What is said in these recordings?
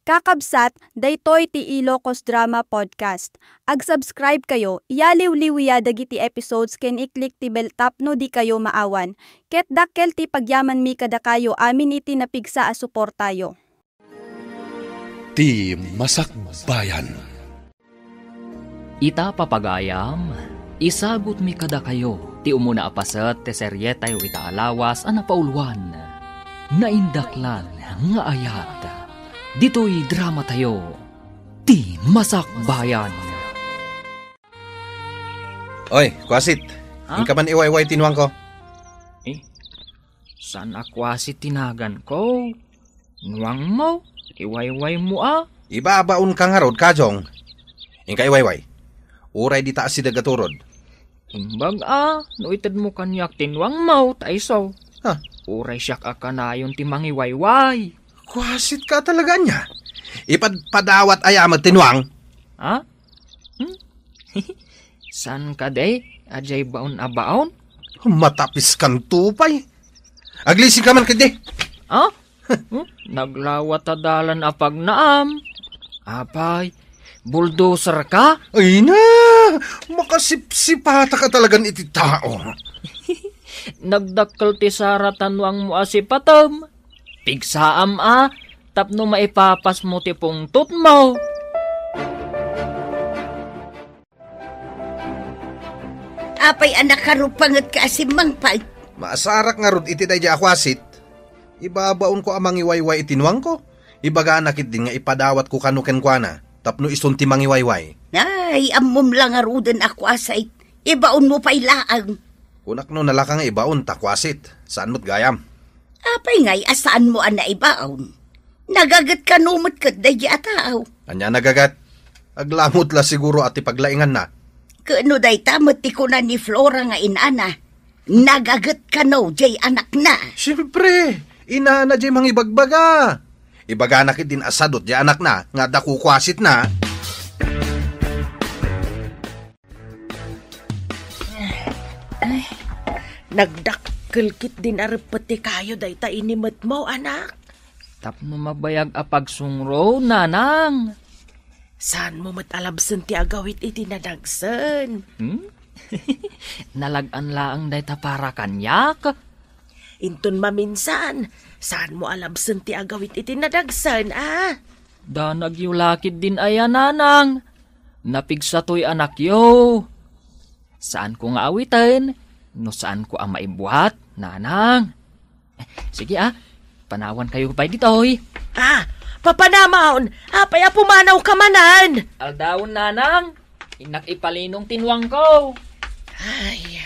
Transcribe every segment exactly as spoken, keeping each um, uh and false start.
Kakabsat, daytoy ti Ilocos Drama Podcast. Ag-subscribe kayo, iyaliwliwya dagiti episodes ken i-click ti bell tapno dikayo maawan. Ket dakkel ti pagyamanmi kadakayo amin iti napigsa a suportayo. Ti Masakbayan. Ita papagayam, isagutmi kadakayo ti umuna a paset ti serietayo ita a lawas a napauluan, Naindaklan nga Ayat. Ditoy dramatayo, Ti Masakbayan. Oy, Kuasit. Ha? Inka man iwayway ti nuangko. Eh, saan a Kuasit ti naganko? Nuangmo, iwaywaymo a. Ibabaonka ngarud, Kajong. Inka iwayway. Uray dita asideg a turod. Imbag a, no itedmo kaniak ti nuangmo, ta isu. Ha? Uray siak a kanayon ti mangiwayway. Kuasitka talaga ania? Ipadpadawat aya met ti nuang? Ha? Hmm? Saan kadi? Adiay baon a baon? Matapiskanto pay. Aglisinka man ketdi. Ah? Hmm? Naglawat a dalan a pagnaam. Apay, bulldozer ka? Ay na! Makasipsipata ka talagan iti tao. Nagdakkel ti sara ta nuangmo a sipatem. Pigsaam a, tapno maipapasmo ti pungtotmo. Apay a nakarupangetka a simmangpet? Maasarak ngarud iti daydiay a Kuasit. Ibabaonko a mangiwayway iti nuangko. Ibagana ketdin nga ipadawatko kano kenkuana, tapno isun ti mangiwayway. Ay, ammom la ngaruden a Kuasit. Ibaonmo pay laeng. Kunak no nalaka nga ibaon ta Kuasit. Saan met gayam? Apay ngay a saanmo a naibaon? Nagaget kano met ket daydiay a tao. Ania nagaget? Aglamut la siguro a ti paglainganna. Ket no dayta met ti kuna ni Flora nga inana, nagaget kano diay anakna? Siempre, inana diay mangibagbaga. Ibagana ketdin a sadut diay anakna nga adda kukuasitna. Ay, nagdakkel ketdin a reppet ti kayo dayta inimetmo, anak. Tapno mabayag a pagsungro, nanang. Saanmo met a labsen ti agawid iti nadagsen? Hmm? Nalag-an laeng dayta para kaniak. Inton maminsan, saanmo a labsen ti agawid iti nadagsen, a? Danagyo la ketdin aya, nanang. Napigsa toy anakyo. Saanko nga awiten no saanko a maibuat, nanang. Sige, a, panawankayo pay ditoy. A, papanamaon, apay a pumanawka manen? Aldawen, nanang. Innak ipalinong ti nuangko. Ay,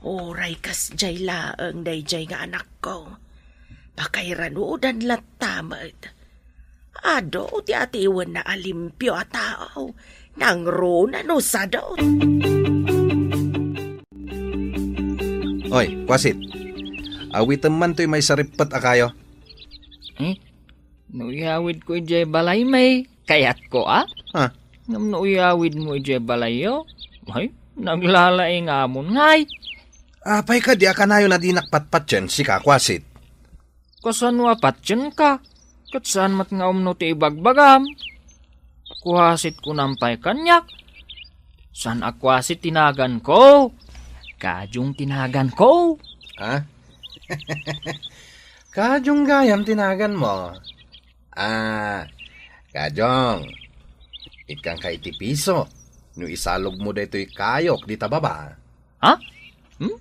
uray kasdiay laeng daydiay nga anakko. Pakairanudan latta met. Adu ti atiwenna a limpio a tao. Nangruna no sadut. Oy, Kuasit. Awitem man toy maisarippet a kayo. Eh? No iyawidko idiay balay, may kayatko, a? Ha? Ngem no iyawidmo idiay balayyo, ay, naglalaingamon ngay. Apay kadi a kanayon a dinak patpatien, sika, Kuasit? Kasano a patienka? Ket saan met nga umno ti ibagbagam. Kuasit kunam pay kaniak. Saan a Kuasit ti naganko. Kajong ti naganko. Ha? Kajong gayam ti naganmo. Ah, Kajong, ikkanka iti piso no isalogmo daytoy kayok dita baba. Ha? Hmm?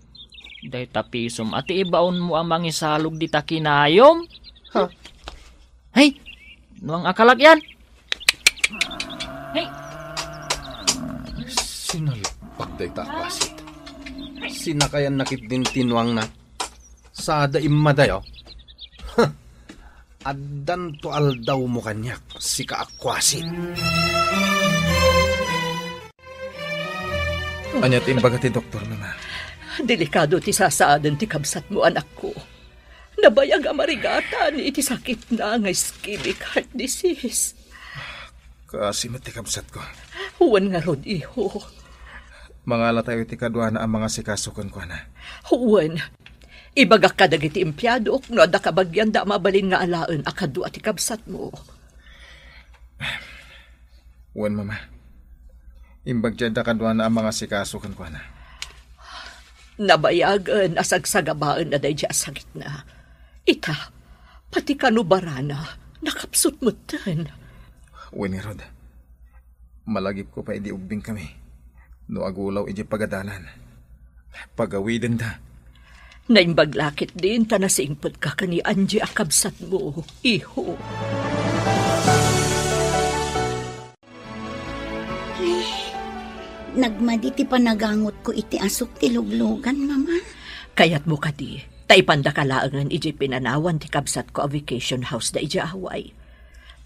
Dayta pisom a ti ibaonmo a mangisalog dita kinayom? Ha? Hey! Nuang a kalakyan! Hey! Sinalpak dayta a Kuasit. Sinakayanna ketdin ti nuangna. Sada immadayo. Addanto aldawmo kaniak, sika a Kuasit. Ania ti imbaga ti doktor, mama? Delikado ti sasaaden ti kabsatmo, anakko. Nabayag a marigatan iti sakitna nga ischemic heart disease. Kaasi met ti kabsatko. Wen ngarud, iho. Mangalatayo iti kaduana a mangasikaso kenkuana. Wen, ibagak kadagiti empleyadok no adda kabagianda a mabalin nga alaen a kadua ti kabsatmo. Wen, Mama. Imbag ti adda kaduana a mangasikaso kenkuana. Nabayagen a sagsagabaenna daydi a sakitna. Ita, pati kano barana, nakapsut metten. Wen ngarud, malagipko pay idi ubbingkami no agulaw idiay pagadalan. Pagawidenda. Naimbag la ketdin ta nasingpetka ken ni Angie a kabsatmo, iho. Ay, nagmadi ti panagangotko iti asuk ti luglugan, Mama. Kayatmo kadi, ta ipandaka laengen idiay pinanawan ti kabsatko a vacation house daydi Hawaii.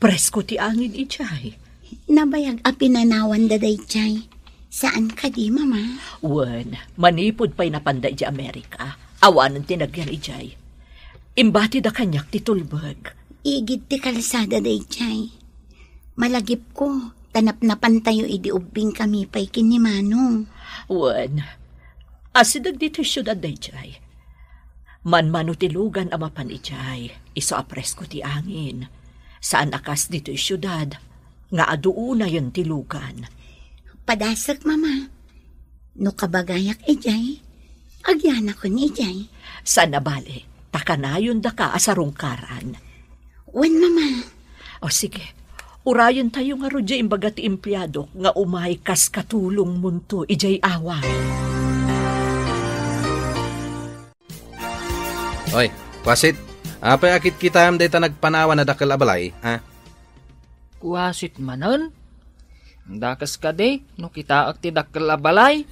Presko ti angin idiay. Nabayag a pinanawanda daydiay. Saan kadi, Mama? Wen, manipud pay napanda idiay Amerika, awanen ti nagyan idiay. Imbatida kaniak ti tulbek. Igid ti kalsada daydiay. Malagipko, ta napnapantayo idi ubbingkami pay ken ni Manong. Wen, asideg ditoy siudad daydiay. Manmano ti lugan a mapan idiay, isu a presko ti angin. Saan a kas ditoy siudad, nga adu unayen ti lugan. Padasek, Mama. No kabagayak idiay, agyanakon idiay. Saan a bale, ta kanayondaka a sarungkaran. Wen, Mama. O sige, urayentayo ngarud diay imbaga ti empleadok nga umay kas katulongmonto idiay Hawaii. Oy, kuasit, apay a kitkitaem dayta nagpanawan a dakkel a balay, ha? Kuasit manen? Dakes kadi no kitaek ti dakkel a balay?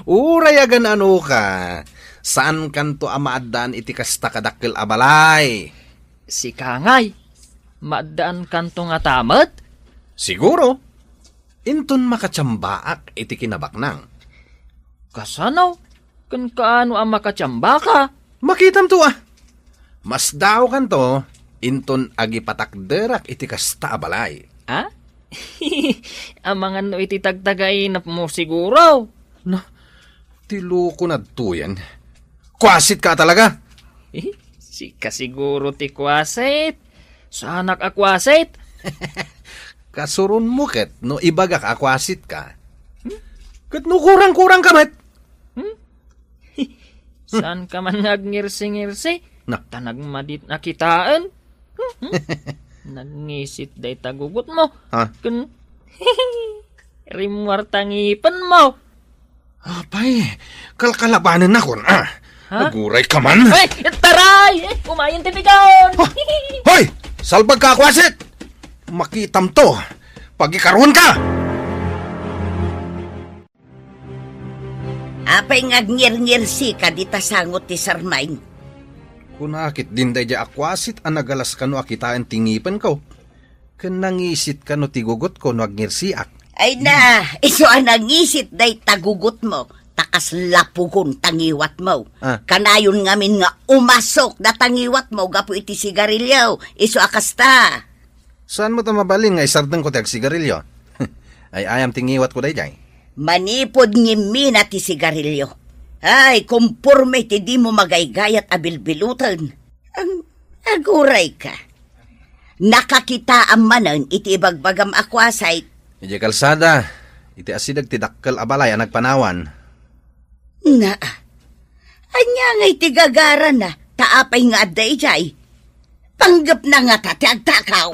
Uray agan-anoka, saankanto a maaddaan iti kasta kadakkel a balay. Sika ngay, maaddaankanto ngata met? Siguro. Inton makatiambaak iti kinabaknang. Kasano? Ken kaano a makatiambaka? Makitamto a. Masdaokanto inton agipatakderak iti kasta a balay. A? Amangan no iti tagtagainepmo siguro. Na, ti loko na adtoyen. Kuasitka a talaga? Eh, sika siguro ti kuasit. Saanak a kuasit. Kasuronmo ket no ibagak a kuasitka. Hmm? Ket no kurang-kurangka met. Hmm? Saanka man nga agngirsi-ngirsi? Na. Ta nagmadit a kitaen. Hmm? Nagngisit dayta gugotmo. Ha? Ken rimmuar ta ngipenmo. Apay, kalkalabanennakon, a. Ha? Agurayka man. Ay, taray! Eh, umayen ti bigaon! Ha? Hoy! Salbagka a kuasit! Makitamto. Pagikaruenka! Apay nga agngirngirsika dita sango ti sarmaing? Kuna ketdin daydiay a kuasit a nagalas kano a kitaen ti ngipenko. Ken nangisit kano ti gugotko no agnirsiak. Ay na, isu a nangisit dayta gugotmo, ta kasla pugon ta ngiwatmo. Ah. Kanayon ngamin nga umasok data ngiwatmo gapu iti sigarilio, isu a kasta. Saan met a mabalin nga isardengko ti agsigarilio? Ay-ayam ti ngiwatko daydiay. Manipud ngimmina ti sigarilio. Ay, komporme ti dimo magaygayat a bilbiloten. Ang agurayka. Nakakitaam manen iti ibagbagam a kuasit. Idiay kalsada, iti asideg ti dakkel a balay a nagpanawan. Na, ania ngay ti gagarana, ta apay nga adda idiay? Panggepna ngata ti agtakaw.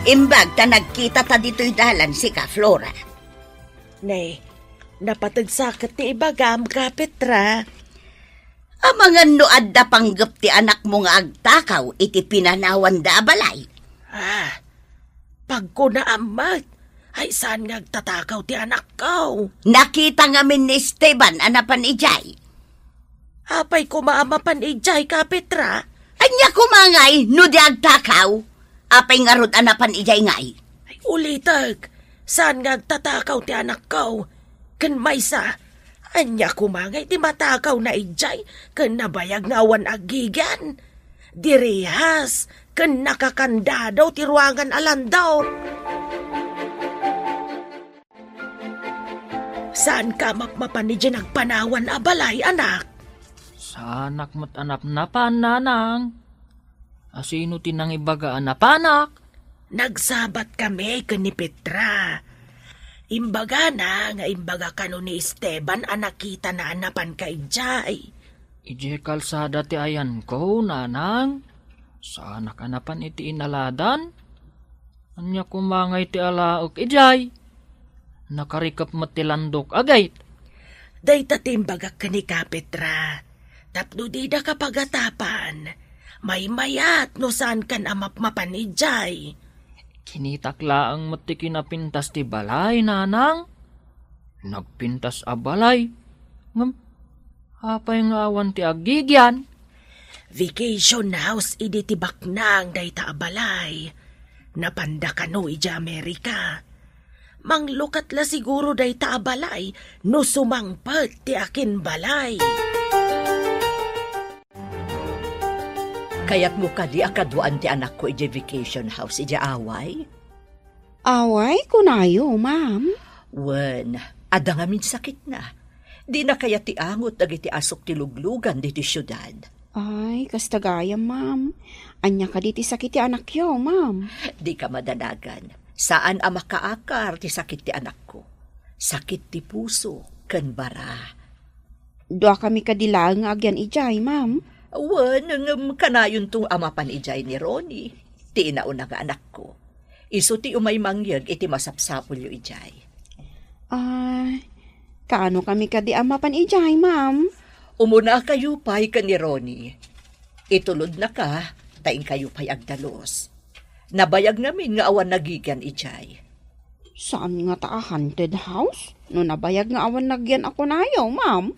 Imbag ta nagkita ta ditoy dalan sika, Flora. Ne, napateg sa ket ti ibagam, Kapetra. Amangan no adda panggep ti anakmo nga agtakaw iti pinanawanda a balay. Ah, pagkunaam met, ay saan nga agtatakaw ti anakko. Nakita ngamin ni Esteban a napan idiay. Apay koma a mapan idiay, Kapetra? Ania koma ngay no di agtakaw? Apay ngarud a napan idiay ngay? Ay, ulitek, saan nga agtatakaw ti anakko. Ken maysa, ania koma ngay ti matakawna idiay ken nabayag nga awan aggigyan? Direhas ken nakakandado ti ruangan a landong. Saanka a mapmapan idiay nagpanawan a balay, anak? Saanak met a napnapan, nanang. Asino ti nangibaga a napanak? Nagsabat kami ken ni Petra. Imbagana nga imbaga kano ni Esteban a nakitana a napanka idiay. Idiay kalsada ti ayanko, nanang. Saanak a napan iti inaladan. Ania koma ngay ti alaek idiay? Nakarikep met ti landok a gate. Dayta ti imbagak kenka, Petra. Tapno didaka pagatapan, maymayat no saankan a mapmapan idiay. Kinitak laeng met ti kinapintas ti balay, nanang. Nagpintas a balay. Ngem, apay nga awan ti agigian? Vacation house idi ti baknang dayta a balay. Napanda kano idiay Amerika. Manglukat la siguro dayta a balay no sumangpet ti akinbalay. Kayatmo kadi a kaduaan ti anakko idiay vacation house idiay Hawaii? Hawaii, kunayo, ma'am? Wen, adda ngamin sakitna. Dina kayat ti angot dagiti asuk ti luglugan ditoy siudad. Ay, kasta gayam, ma'am. Ania kadi ti sakit ti anakyo, ma'am? Dika madanagan. Saan a makaakar ti sakit ti anakko. Sakit ti puso ken bara. Duakami kadi laeng nga agyan idiay, ma'am? Wen, ngem kanayonto a mapan idiay ni Ronnie, ti inauna nga anakko. Isu ti umay mangyeg iti masapsapulyo idiay. Ah, kaano kami kadi a mapan idiay, ma'am? Umunakayo pay ken ni Ronnie. Itulodnaka, ta inkayo pay agdalus. Nabayag ngamin nga awan nagigian idiay. Saan ngata a haunted house? No nabayag nga awan nagyan a kunayo, ma'am?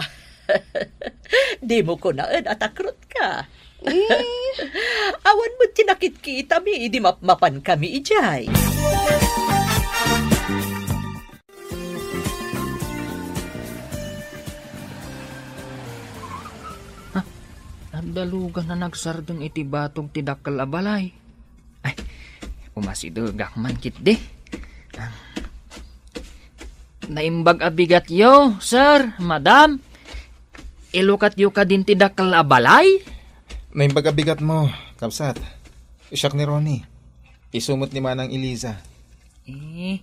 Dimo kunaen a takrutka. Eh. Awan met ti nakitkitami idi mapmapan kami idiay. Ah, adda lugan a nagsardeng iti batog ti dakkel a balay. Ay, umasidegak man ketdi. Ah, naimbag a bigatyo, sir, madam. Ilukatyo kadin ti dakkel a balay? Naimbag a bigatmo, kabsat. Siak ni Ronnie. Isu met ni Manang Eliza. Eh,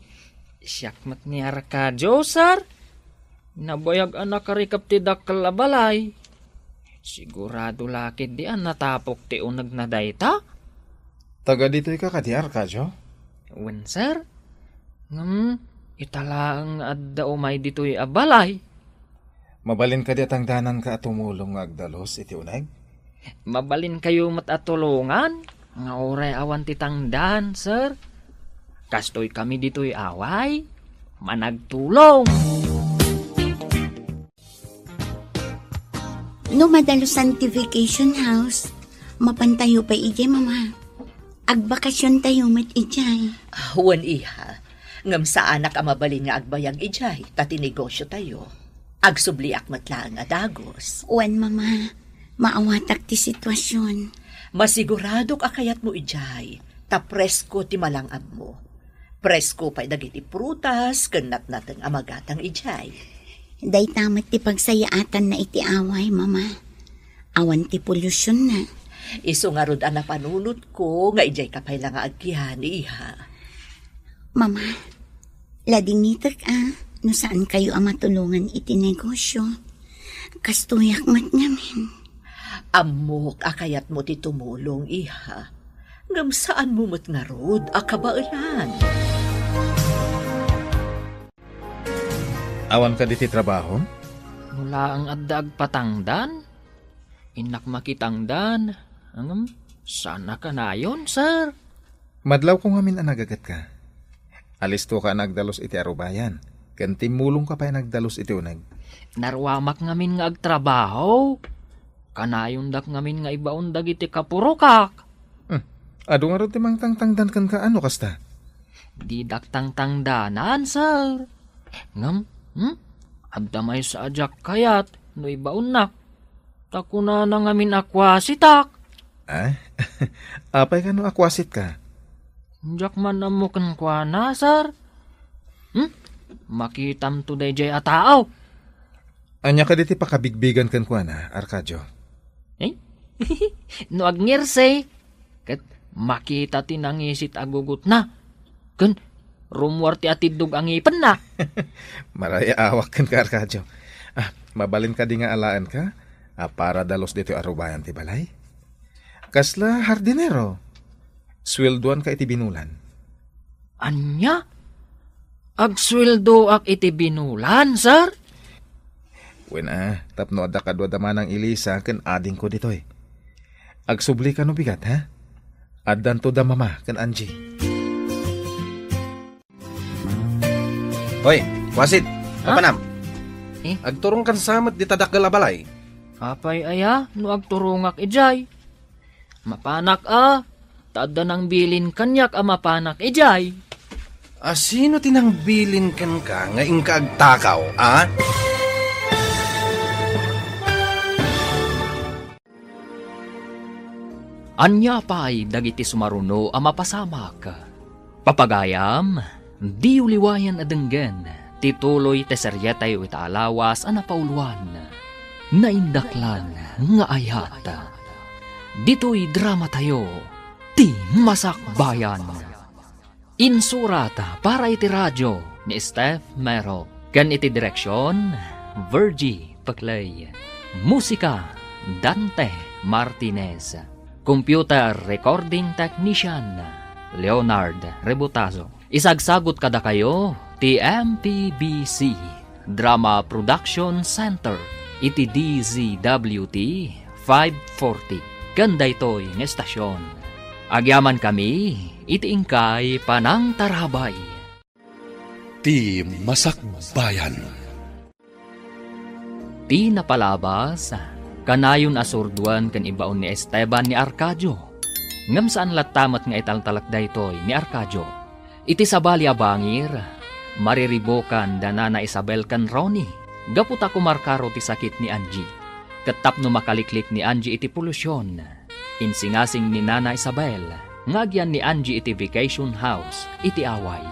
siak met ni Arcadio, sir. Nabayag a nakarikep ti dakkel a balay. Sigurado la ketdi a natapok ti unegna dayta? Taga ditoy ka kadi, Arcadio? Wen, sir. Ngem, ita laeng nga adda umay ditoy a balay. Mabalin kadi a tangdananka a tumulong nga agdalus iti uneg? Mabalinkayo met a tulongan nga uray awan ti tangdan, sir. Kastoy kami ditoy Hawaii, managtulong. No madalusan ti vacation house, mapantayo pay idiay, Mama. Agbakasiontayo met idiay. Ah, wen, iha. Ngem saanak a mabalin nga agbayag idiay, ta ti negosiotayo. Agsubliak met laeng a dagus. Wen, Mama. Maawatak ti situasion. Masiguradok a kayatmo idiay, ta presko ti malang-abmo. Presko pay dagiti prutas ken natnateng a magatang idiay. Dayta met ti pagsayaatanna iti Hawaii, Mama. Awan ti polusyon na. Isu ngarud a napanunotko nga idiay ka pay la nga agyan, iha. Mama, ladingitek a no saan kayo a matulongan iti negosyo. Kastoyak met ngamin. Ammok a kayatmo ti tumulong, iha. Ngem saanmo met ngarud a kabaelan. Awan kadi ti trabaho? No laeng adda agpatangdan, innak makitangdan. Ngem, saan a kanayon, sir? Madlawko ngamin a nagagetka. Alistoka a nagdalus iti arubayan, ken timmulongka pay a nagdalus iti uneg. Naruamak ngamin nga agtrabaho. Kanayondak ngamin nga ibaon dagiti kapurokak. Hmm. Adu ngarud ti mangtangtangdan kenka a no kasta? Didak tangtangdanan, sir. Ngem, hmm? Adda maysa a diak kayat no ibaonnak. Ta kunana ngamin a kuasitak. Ah? Apay kano a kuasitka? Diak man ammo kenkuana, sir. Hmm? Makitamto daydiay a tao. Ania kadi ti pakabigbigan kenkuana, Arcadio? Eh? No agngirse, Ket makita ti nangisit a gugotna. Ken rummuar ti atiddog a ngipenna. Marayaawak kenka, Arcadio. Ah, mabalin kadi nga alaenka a para dalus ditoy a rubayan ti balay? Kasla hardinero? Sueldoanka iti binulan? Ania? Agsueldoak iti binulan, sir? Wen a, tapno adda kaduada manang Elisa ken adingko ditoy. Agsubli kano bigat, ha? Addanto da Mama ken Angie. Hoy, Wasit, Ha? Papanam. Eh? Agturongkan sa met dita dakkel a balay. Apay aya no agturongak idiay? Mapanak a, ta adda nangbilin kaniak a mapanak idiay. A sino ti nangbilin kenka nga inka agtakaw, a? Ania pay dagiti sumaruno a mapasamak? Papagayam, diyo liwayan a denggen ti tuloy ti serietayo ita a lawas a napauluan, Naindaklan nga Ayat. Ditoy dramatayo, ti Masakbayan. Insurat para iti radio ni Steph Mero ken iti direksion, Virgie Peclay. Musika, Dante Martinez. Computer recording technician, Leonard Rebutazo. Isagsagut kadakayo ti M P B C Drama Production Center iti D Z W T five forty ken daytoy nga estasion. Agyamankami iti inkay panangtarabay. Ti Masakbayan. Ti napalabas, kanayon a surduen ken ibaon ni Esteban ni Arcadio. Ngem saan latta met nga italtalek daytoy ni Arcadio. Iti sabali a bangir, mariribukan da Nana Isabel ken Ronnie gapu ta kumarkaro ti sakit ni Angie. Ket tapno makaliklik ni Angie iti polusyon, insingasing ni Nana Isabel nga agyan ni Angie iti vacation house iti away.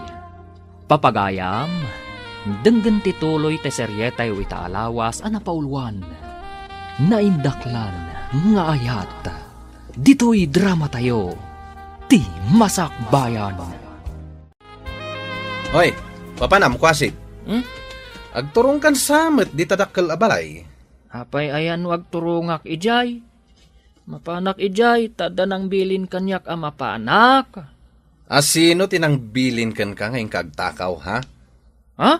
Papagayam, denggen ti tuloy ti serietayo ita a lawas a napauluan, Naindaklan nga Ayat. Ditoy dramatayo, ti Masakbayan. Hoy, papanam, Kwasig. Hmm? Agturongkan sa met dita dakkel a balay. Apay aya no agturongak idiay? Mapanak idiay, ta adda nangbilin kaniak a mapanak. A sino ti nangbilin kenka nga inka agtakaw, ha? Ha?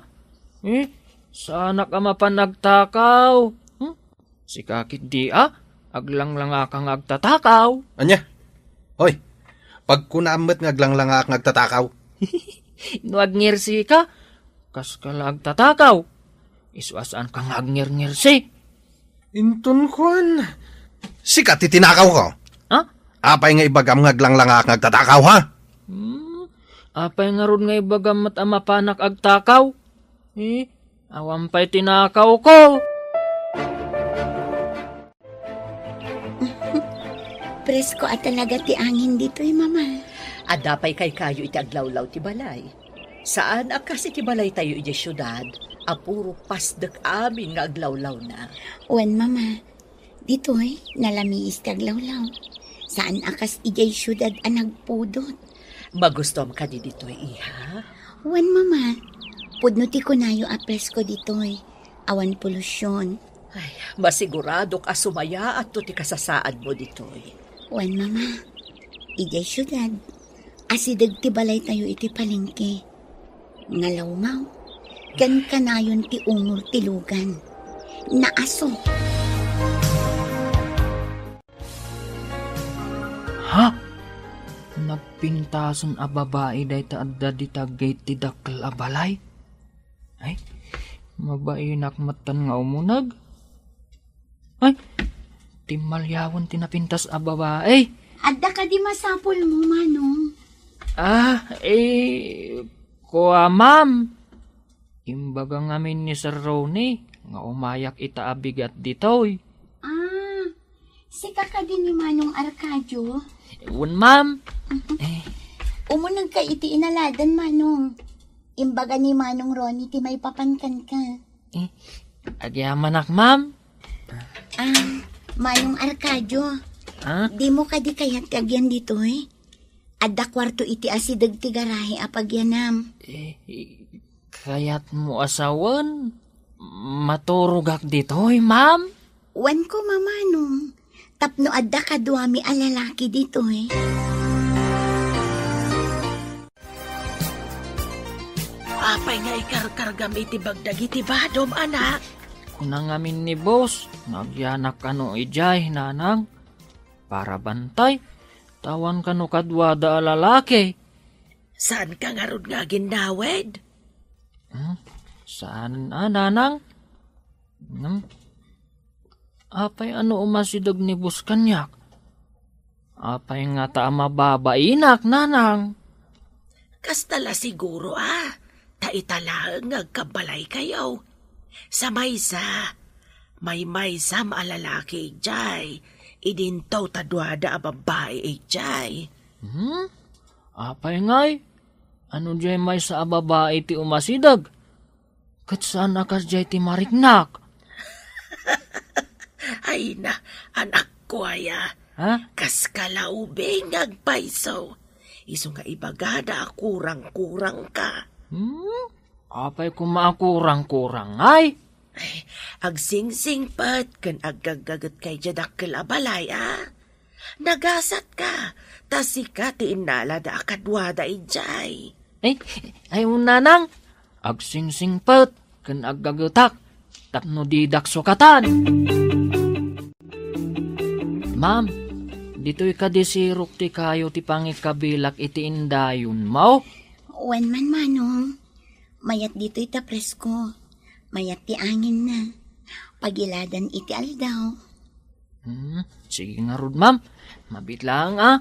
Eh, saanak a mapan agtakaw. Hmm? Sika ketdi a, aglanglangaka nga agtatakaw. Ania? Hoy, pagkunaam met nga aglanglangak nga agtatakaw. No agngirsi ka, kas ka la agtatakaw. Isu a saan ka nga agngirngirsi. Inton kuan, sika ti tinakawko. Ha? Apay nga ibagam nga aglanglangak nga agtatakaw, ha? Hmm? Apay ngarud nga ibagam met a mapanak agtakaw? Eh, awan pay tinakawko. Presko a talaga ti angin ditoy, Mama. Adda pay kaykayo iti aglawlaw ti balay. Saan a kas iti balaytayo idiay siudad a puro pasdek amin nga aglawlawna. Wen, Mama. Ditoy, nalamiis ti aglawlaw. Saan a kas idiay siudad a nagpudot. Magustuam kadi ditoy, iha? Wen, Mama. Pudno ti kunayo a presko ditoy. Awan polusyon. Ay, masiguradok a sumayaatto ti kasasaadmo ditoy. Wen, Mama. Idiay siudad, asideg ti balaytayo iti palengke. Ngalawmaw, ken kanayon ti umor ti lugan. Naaso. Ha? Nagpintasen a babai dayta adda dita gate ti dakkel a balay? Ay, mabainak metten nga umuneg. Ay, timmaliawen ti napintas a babai. Adda kadi masapulmo, Manong? Ah, eh, kua, ma'am. Imbaga ngamin ni Sir Ronnie nga umayak ita a bigat ditoy. Ah, sika kadi ni Manong Arcadio? Wen, ma'am. Eh. Umunegka iti inaladan, Manong. Imbaga ni Manong Ronnie ti maipapan kenka. Eh, agyamanak, ma'am. Ah, Manong Arcadio, Ha? Dimo kadi kayat ti agyan ditoy? Adda kuarto iti asideg ti garahe a pagyanam. Eh, kayatmo a sawen? Maturogak ditoy, ma'am? Wen ko, Manong. Tapno adda kaduami a lalaki ditoy. Apay nga ikarkargam iti bag dagiti badom, anak? Kuna ngamin ni boss, nga agyanak kano idiay, nanang. Para bantay, ta awan kano kaduada a lalaki. Saan ka ngarud nga agindawed? Hmm? Saan a, nanang? Hmm? Apay ano umasideg ni boss kaniak? Apay ngata a mababainak, nanang? Kasta la siguro a, ta ita laeng nga agkabbalaykayo. Sa maysa, maymaysam a lalaki idiay, idinto ta duada a babbai idiay. Hmm? Apay ngay? Ano diay maysa a babai ti umasideg? Ket saan a kasdiay ti mariknak? Ay na, anakko aya. Ha? Kas kalaubing nga agpayso. Isu nga ibagada a kurang-kurang ka. Hmm? Apay koma a kurang-kurang, ay? Ay, agsingsingpet ken aggaggaget kay dakkel a balay, a? Nagasat ka, ta sika ti innalada a kaduada idiay. Ay, ay, nanang, agsingsingpet ken aggagetak tapno didak sukatan. Ma'am, ditoy kadi sirok ti kayo ti pangikabilak iti indayonmo? Wen man, Manong. Mayat ditoy ta presko. Mayat ti anginna. Pagiladan iti aldaw. Hmm, sige ngarud, ma'am. Mabiit laeng, a.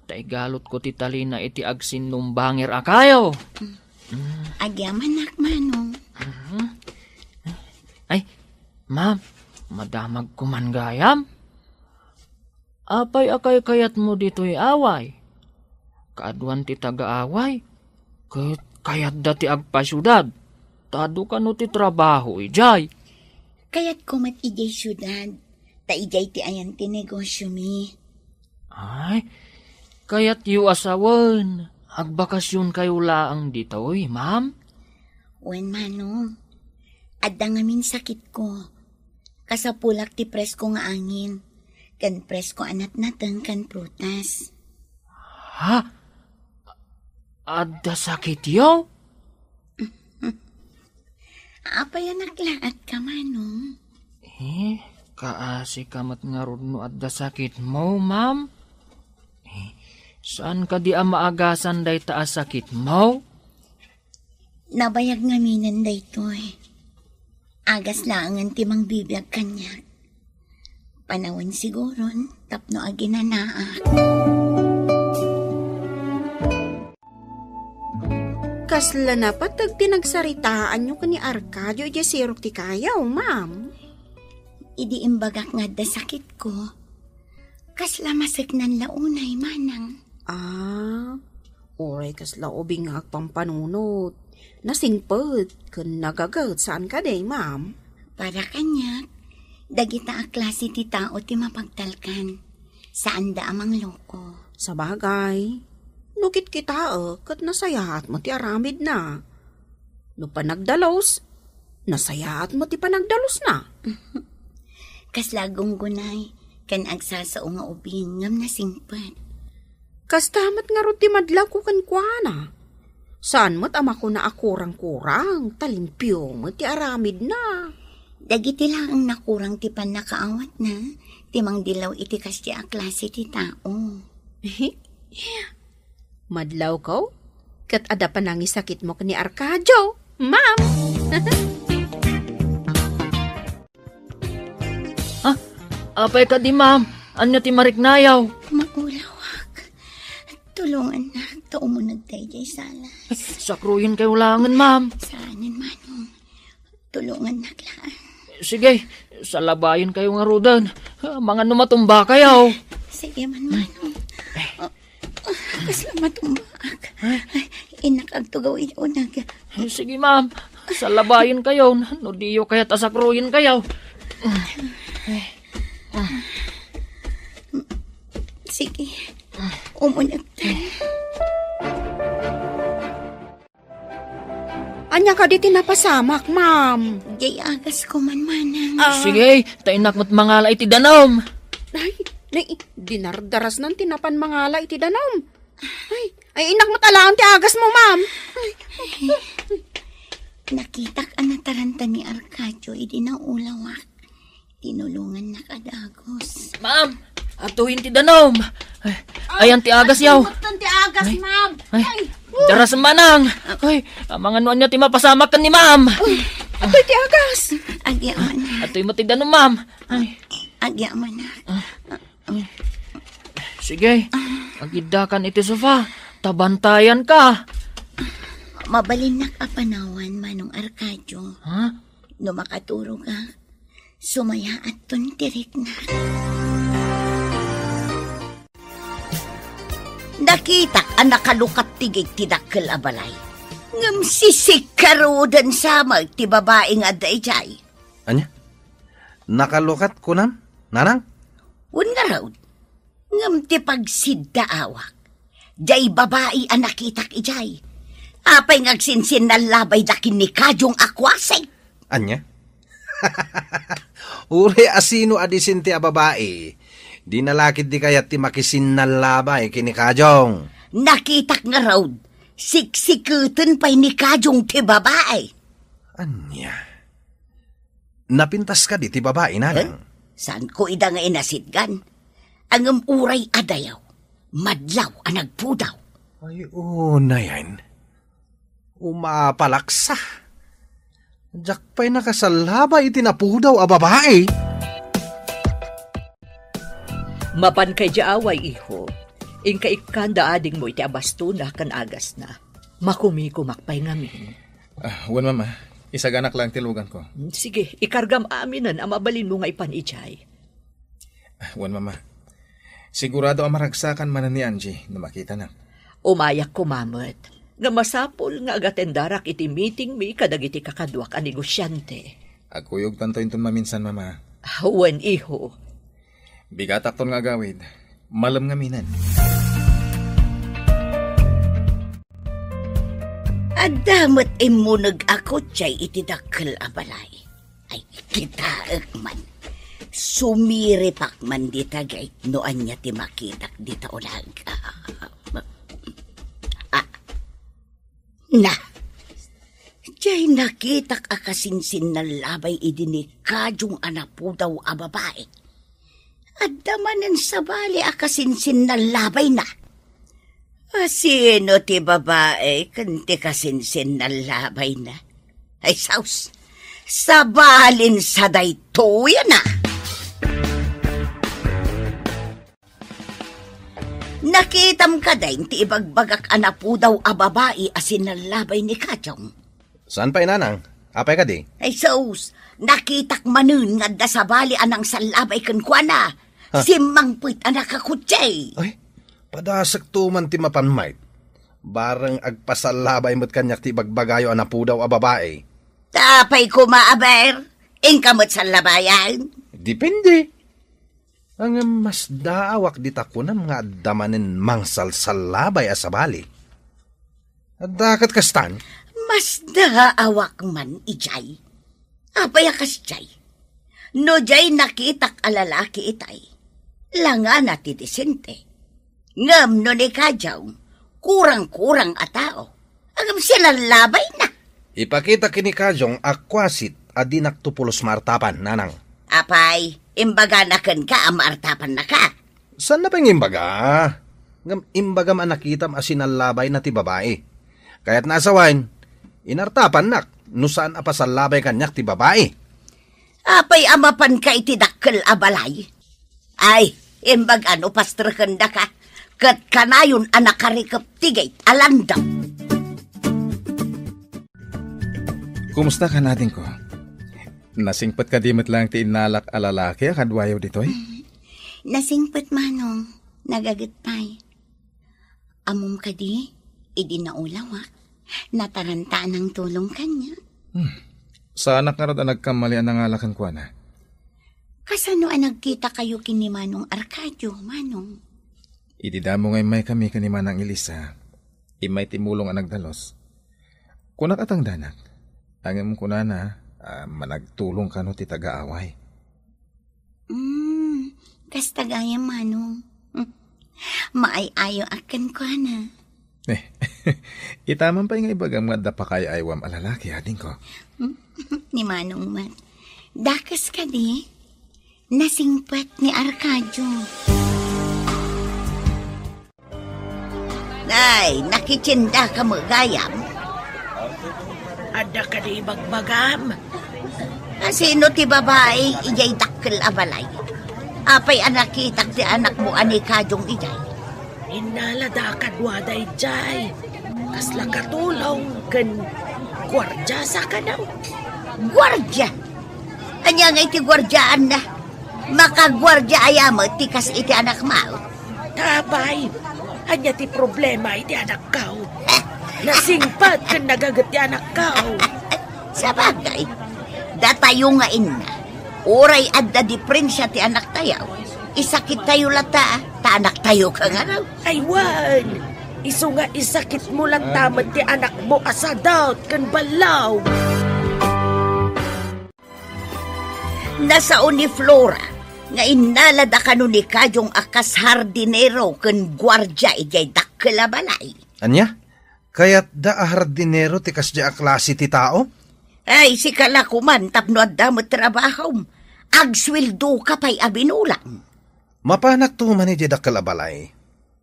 Ta igalutko ti talina iti agsinnumbangir a kayo. Hmm. Agyamanak, Manong. Mhm. Ay, ma'am, madamagko man gayam. Apay a kaykayatmo ditoy away? Kaaduan ti tagaaway, ket kayatda ti agpasiudad. Ta adu kano ti trabaho idiay? Kayatko met idiay siudad, ta idiay ti ayan ti negosiomi. Ay, kayatyo a sawen, agbakasionkayo laeng ditoy, ma'am? Wen, Manong. Adda ngamin sakitko. Kasapulak ti presko nga angin, ken presko a natnateng ken prutas. Ha? Adda sakityo? Apay a naklaat ka, Manong? Eh, kaasi ka met ngarud no adda sakitmo, ma'am? Eh, saan kadi a maagasan dayta a sakitmo? Nabayag ngaminen daytoy. Agas laengen ti mangbibiag kaniak. Panawen siguron tapno aginanaak. Kasla napateg ti nagsaritaanyo ken ni Arcadio idiay sirok ti kayo, ma'am? Idi imbagak nga adda sakitko, kasla maseknan la unay, manang. Ah, uray kasla ubing nga agpampanunot. Nasingpet ken nagaget, saan kadi, ma'am? Para kaniak, dagita a klase ti tao ti mapagtalkan. Saanda a mangloko. Sabagay, no kitkitaek ket nasayaat met ti aramidna. No panagdalus, nasayaat met ti panagdalusna. Kasla gunggunay, ken agsasao nga ubing ngem nasingpet. Kasta met ngarud ti madlawko kenkuana. Saan met a makuna a kurang-kurang, ta limpio met ti aramidna. Dagiti laeng nakurang ti pannakaawatna, ti mangdilaw iti kasdi a klase ti tao. Madlawko, ket adda panangisakitmo ken ni Arcadio, ma'am. Ah, apay kadi, ma'am? Ania ti mariknayaw? Maulawak. Tulongannak, ta umuneg daydiay salas. Sakruyenkayo laengen, ma'am. Saanen, manong. Tulongannak laeng. Sige, salabayenkayo ngaruden. Amangan no matumbakayo. Sige man, manong. Ah, ah, kasla matumbaak. Ay, innak agtugaw iti uneg. Sige, ma'am. Salabayenkayo no diyo kayat a sakruyenkayo. M-, Umunegtan. Ania kadi ti napasamak, ma'am? Jay agas ko man, manang. Ah. Sige, ta innak met mangala iti danum. Ay, nay, dinardarasnan ti napan mangala iti danum. Ay, ay, innak met alaen ti agas mo, ma'am. Nakitak a nataranta ni Arcadio idi naulawak. Tinulongannak a dagus. Ma'am, atuyen ti danum. Ay, ayan ti agas yaw. Atuyen ti agas, ay, ma'am. Ay, ay, daras manang. Ay, amangan no ania ti mapasamak ken ni ma'am. Atoy ti agas. Agya man. Atoy mo ti danum, ma'am. Ay. Agya man. Sige, agiddakan iti sofa. Tabantayan ka. Mabalinnak a panawan, Manong Arcadio. Ha? No makaturogak, sumayaatton ti riknak. Nakitak a nakalukat ti gate ti dakkel a balay. Ngem sisikkaruden sa met ti babai nga adda idiay. Ania? Nakalukat kunam, nanang? Wen ngarud. Ngem ti pagsiddaawak, diay babai a nakitak idiay. Apay nga agsinsinnallabayda ken ni Kajong a kuasik? Ania? Uray a sino a disente a babai, dina la ketdi kayat ti makisinnallabay ken ni Kajong. Nakitak ngarud, siksiketen pay ni Kajong ti babai. Ania? Napintas kadi ti babai, nanang? Eh? Saanko ida nga inasitgan? Ngem uray a dayaw, madlaw a nagpudaw. Ay, unayen. Umapalaksa. Diak pay nakasallabay iti napudaw a babai. Mapanka idiay away, iho. Inka ikkanda adingmo iti abastona ken agasna. Makumikumak pay ngamin. Ah, wen, Mama. Isaganak laeng ti luganko. Mm, sige, ikargam aminen a mabalinmo nga ipan idiay. Ah, wen, Mama. Sigurado a maragsakan manen ni Angie no makitana. Umayak koma met. Nga masapul nga agatendarak iti meetingmi kadagiti kakaduak a negosiante. Agkuyogtanto inton maminsan, Mama. Ah, wen, iho. Bigatakton nga agawid. Malem ngamin. Adda met immuneg a kotse iti dakkel a balay. Ay, kitaek man. Sumiripak man dita gate no ania ti makitak dita ulag. Ah, na. Diay nakitak a kasinsinnallabay idi ni Kajong a napudaw a babai. Adda manen sabali a kasinsinnallabayna. A sino ti babai ken ti kasinsinnallabayna? Ay, saus, sabalin sa daytoy a na. Nakitam kadi ti ibagbagak a napudaw a babai a sinallabay ni Kajong? Saan pay, nanang? Apay kadi? Ay, sus, nakitak manen nga adda sabali a nangsallabay kenkuana. Ha? Simmangpet a nakakotse. Ay, padasekto man ti mapan met. Bareng agpasallabay met kaniak ti ibagbagayo a napudaw a babai. Ta apay koma, aber, inka met sallabayan? Depende. Ngem masdaawak dita kunam nga adda manen mangsalsallabay a sabali. Adda ket kastan? Masdaawak man idiay. Apay a kasdiay? No diay nakitak a lalaki itay, langana ti disente. Ngem no ni Kajong, kurang-kurang a tao. Ngem sinallabay na. Ipakita ken ni Kajong a kuasit a dinakto pulos maartapan, nanang. Apay, imbagana kenka a maartapannaka? Saanna pay nga imbaga? Ngem imbagam a nakitam a sinallabay na ti babai. Kayatna a sawen, inartapannak no saan a pasallabay kaniak ti babai. Apay a mapanka iti dakkel a balay? Ay, imbag a no pastrekendaka, ket kanayon a nakarikep ti gate a landam. Kumusta ka, adingko? Nasingpet kadi met laeng ti innalak a lalaki a kaduayo ditoy? Nasingpet, Manong. Nagaget pay. Ammom kadi, idi naulawak, nataranta a nangtulong kaniak. Hmm. Saanak ngarud a nagkammali a nangala kenkuana. Kasano a nagkitakayo ken ni Manong Arcadio, Manong? Idi damo nga immaykami ken ni Manang Elisa, immay ti mulong a nagdalus. Kunak a tangdanak, ngem kunana a managtulong kano ti taga-away. Mm, kasta gayam, Manong. Maay-ayo a kenkuana. Eh, itaman pay nga ibagam nga adda pakaay-aywam a lalaki, adingko. Ni Manong met. Dakes kadi? Nasingpet ni Arcadio. Ay, nakitiendaka met gayam? Adda kadi ibagbagam? Asino ti babai idiay dakkel a balay? Apay a nakitak ti anakmo a ni Kadiong idiay? Innalada kaduada idiay. Kasla katulong ken guardia sa kano. Guardia? Ania nga iti guardiaanna? Makaguardia aya met ti kas iti anakmo? Apay, ania ti problema iti anakko? Nasingpet ken nagaget ti anakko. Sabagay, datayo nga inna, uray adda diferensia ti anaktayo, isakittayo latta, ta anaktayo kangano. Ay wen, isu nga isakitmo latta met ti anakmo a sadot ken ballaw. Nasao ni Flora nga innalada kano ni Kadiong a kas hardinero ken guardia idiay dakkel a balay. Ania? Kayatda a hardinero ti kasdiay a klase ti tao? Ay, sika la koman tapno adda met trabahom. Agsueldoka pay a binulang. Mapanakto man idiay dakkel a balay.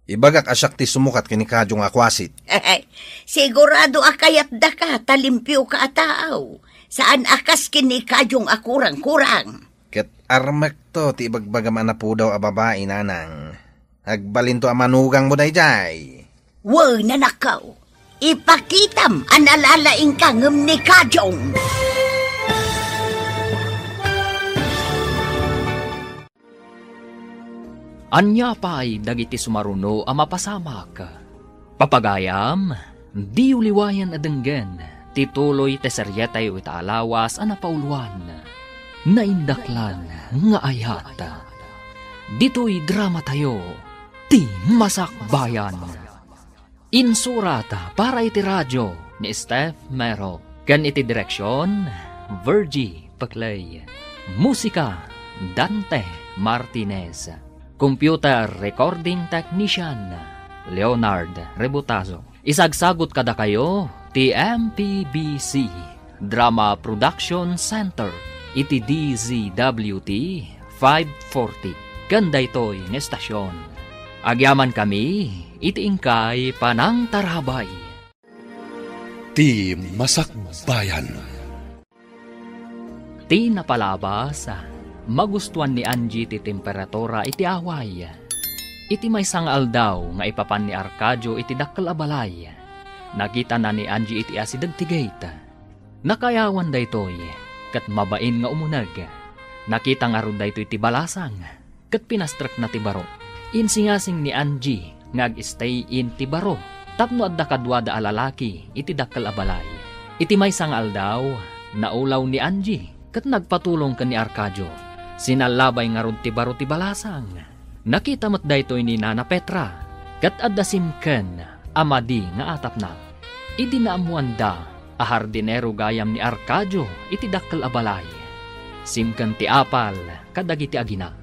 Ibagak a siak ti sumukat ken ni Kadiong a kuasit. Sigurado a kayatdaka ta limpioka a tao. Saan a kas ken ni Kadiong a kurang-kurang. Ket armekto ti ibagbagam a napudaw a babai, nanang. Agbalinto a manugangmo daydiay. Wen, anakko. Ipakitam a nalalaingka ngem ni Kadiong. Ania pay dagiti sumaruno a mapasamak? Papagayam, diyo liwayan a denggen ti tuloy ti serietayo ita a lawas a napauluan, Naindaklan nga Ayat. Ditoy dramatayo, Ti Masakbayan. Insurat para iti radio ni Steph Mero, ken iti direksion, Virgie Peclay. Musika, Dante Martinez. Computer recording technician, Leonard Rebutazo. Isagsagut kadakayo ti M P B C Drama Production Center iti D Z W T five forty, ken daytoy nga estasion. Agyamankami iti inkay panangtarabay. Ti Masakbayan. Ti napalabas, magustuan ni Angie ti temperatura iti away. Iti maysa nga aldaw nga ipapan ni Arcadio iti dakkel a balay, nakitana ni Angie iti asideg ti gate. Nakaayawan daytoy, ket mabain nga umuneg. Nakita ngarud daytoy ti balasang, ket pinastrekna ti baro. Insingasing ni Angie nga ag-stay in ti baro tapno adda kaduada a lalaki iti dakkel a balay. Iti maysa nga aldaw, naulaw ni Angie ket nagpatulong ken ni Arcadio. Sinallabay ngarud ti baro ti balasang. Nakita met daytoy ni Nana Petra, ket adda simken a madi nga atapna. Idi naammoanda a hardinero gayam ni Arcadio iti dakkel a balay, simken ti apal kadagiti agina.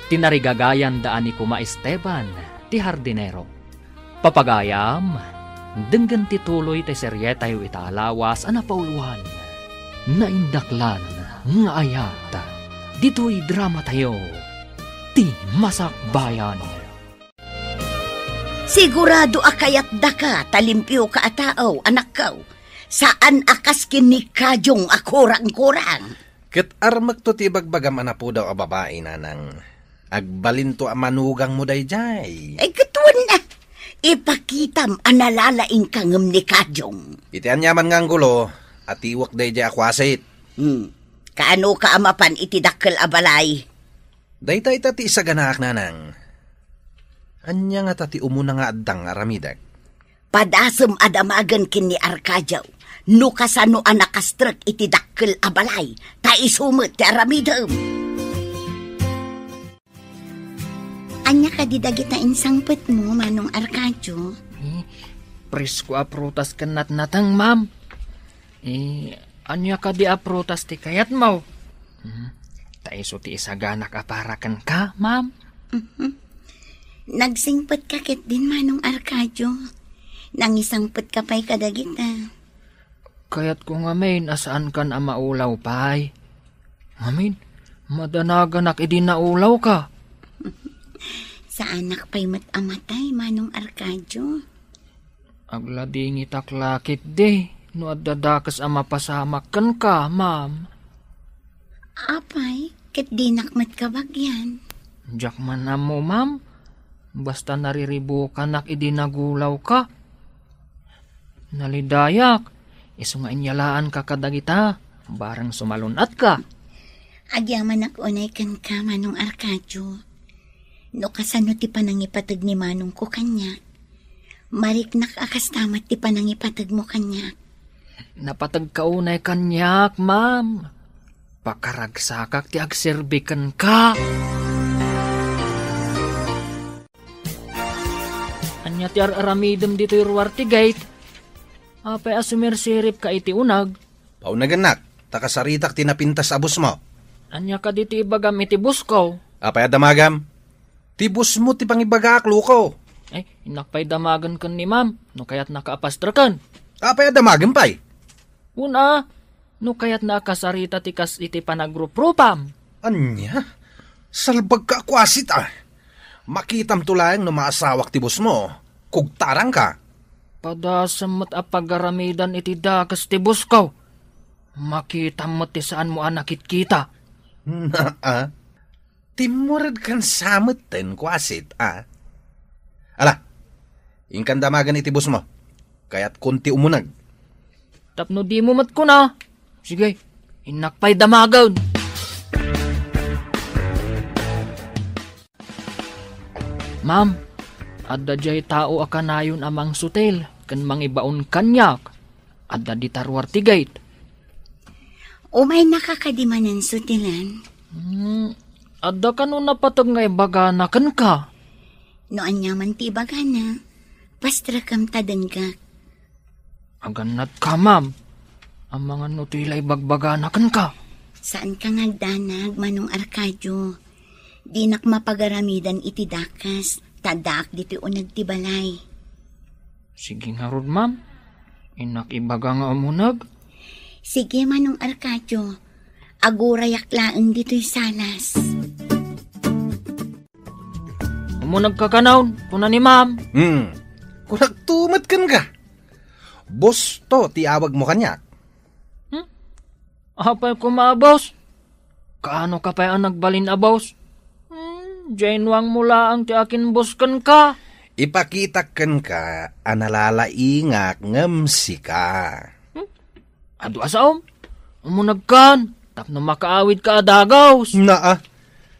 Tinarigagayanda a ni Kuma Esteban ti hardinero. Papagayam, denggen ti tuloy ti serietayo ita a lawas a napauluan, Naindaklan nga Ayat, ditoy dramatayo, Ti Masakbayan. Sigurado a kayatdaka ta limpioka a tao, anakko. Saan a kas ken ni Kadiong a kurang-kurang. Ket armekto ti ibagbagam a napudaw a babai, nanang. Agbalinto a manugangmo daydiay. Ay, ket wen a. Ipakitam a nalalaingka ngem ni Kadiong. Iti aniaman nga anggulo, atiwek daydiay a kuasit. Hmm. Kaanoka a mapan iti dakkel a balay? Dayta ita ti isaganaak, nanang. Ania ngata ti umuna nga addang aramidek? Padasem a damagen ken ni Arcadio no kasano a nakastrek iti dakkel a balay, ta isu met ti aramidem. Ania kadi dagita insangpetmo, Manong Arcadio? Eh, presko a prutas ken natnateng, ma'am. Eh, ania kadi a prutas ti kayatmo? Hmm, ta isu ti isaganak a para kenka, ma'am. Mhm. Nagsingpetka ketdin, Manong Arcadio. Nangisangpetka pay kadagita. Kayatko ngamin a saankan a maulaw pay. Ngamin, madanaganak idi naulawka. Saanak pay met a matay, Manong Arcadio. Agladingitak la ketdi no adda dakes a mapasamak kenka, ma'am. Apay, ket dinak met kabagian. Diak man ammo, ma'am. Basta nariribukanak idi nagulawka. Nalidayak, isu nga inyalaanka kadagita, bareng sumalun-atka. Agyamanak unay kenka, Manong Arcadio. No kasano ti panangipateg ni manongko kaniak, mariknak a kasta met ti panangipategmo kaniak. Napategka unay kaniak, ma'am. Pakaragsakak ti agserbi kenka. Ania ti ar-aramidem ditoy ruar ti gate? Apay a sumirsiripka iti uneg? Paunagennak, ta kasaritak ti napintas a busmo. Ania kadi ti ibagam iti busko? Apay a damagam? Ti busmo ti pangibagaak, loko. Ay, innak pay damagen ken ni ma'am, no kayatnaka a pastreken. Apay a damagem pay? Una, no kayatna a kasarita ti kas iti panagruprupam. Ania? Salbagka a kuasit, a. Makitamto laeng no maasawak ti busmo. Kugtarangka. Padasem met a pagaramidan iti dakes ti busko. Makitam met ti saanmo a nakitkita. Naa. Timmuredkan sa metten, kuasit, a. Ala, inkan damagen iti busmo. Kayatkon ti umuneg. Tapno dimo met kuna. Sige, innak pay damagen. Ma'am, adda diay tao a kanayon a mangsutil ken mangibaon kaniak. Adda dita ruar ti gate. Umaynaka kadi manen sutilan? Hmm, adda kano napateg nga ibagana kenka? No aniaman ti ibagana, pastrekem ta denggek. Agannatka, ma'am. Amangan no toy la ibagbagana kenka. Saanka nga agdanag, Manong Arcadio. Dinak mapagaramidan iti dakes, ta addaak ditoy uneg ti balay. Sige ngarud, ma'am. Innak ibaga nga umuneg. Sige, Manong Arcadio. Agurayak laeng ditoy salas. Umunegka kanayon, kuna ni ma'am. Hmm. Kunakto met kenka. Boss to ti awagmo kaniak. Hmm? Apay koma a boss? Kaano ka pay a nagbalin a boss? Hmm, diay nuangmo laeng ti akin-boss kenka. Ipakitak kenka a nalalaingak ngem sika. Hmm? Adu a saom? Umunegkan, tapno makaawidka a dagus. Naa,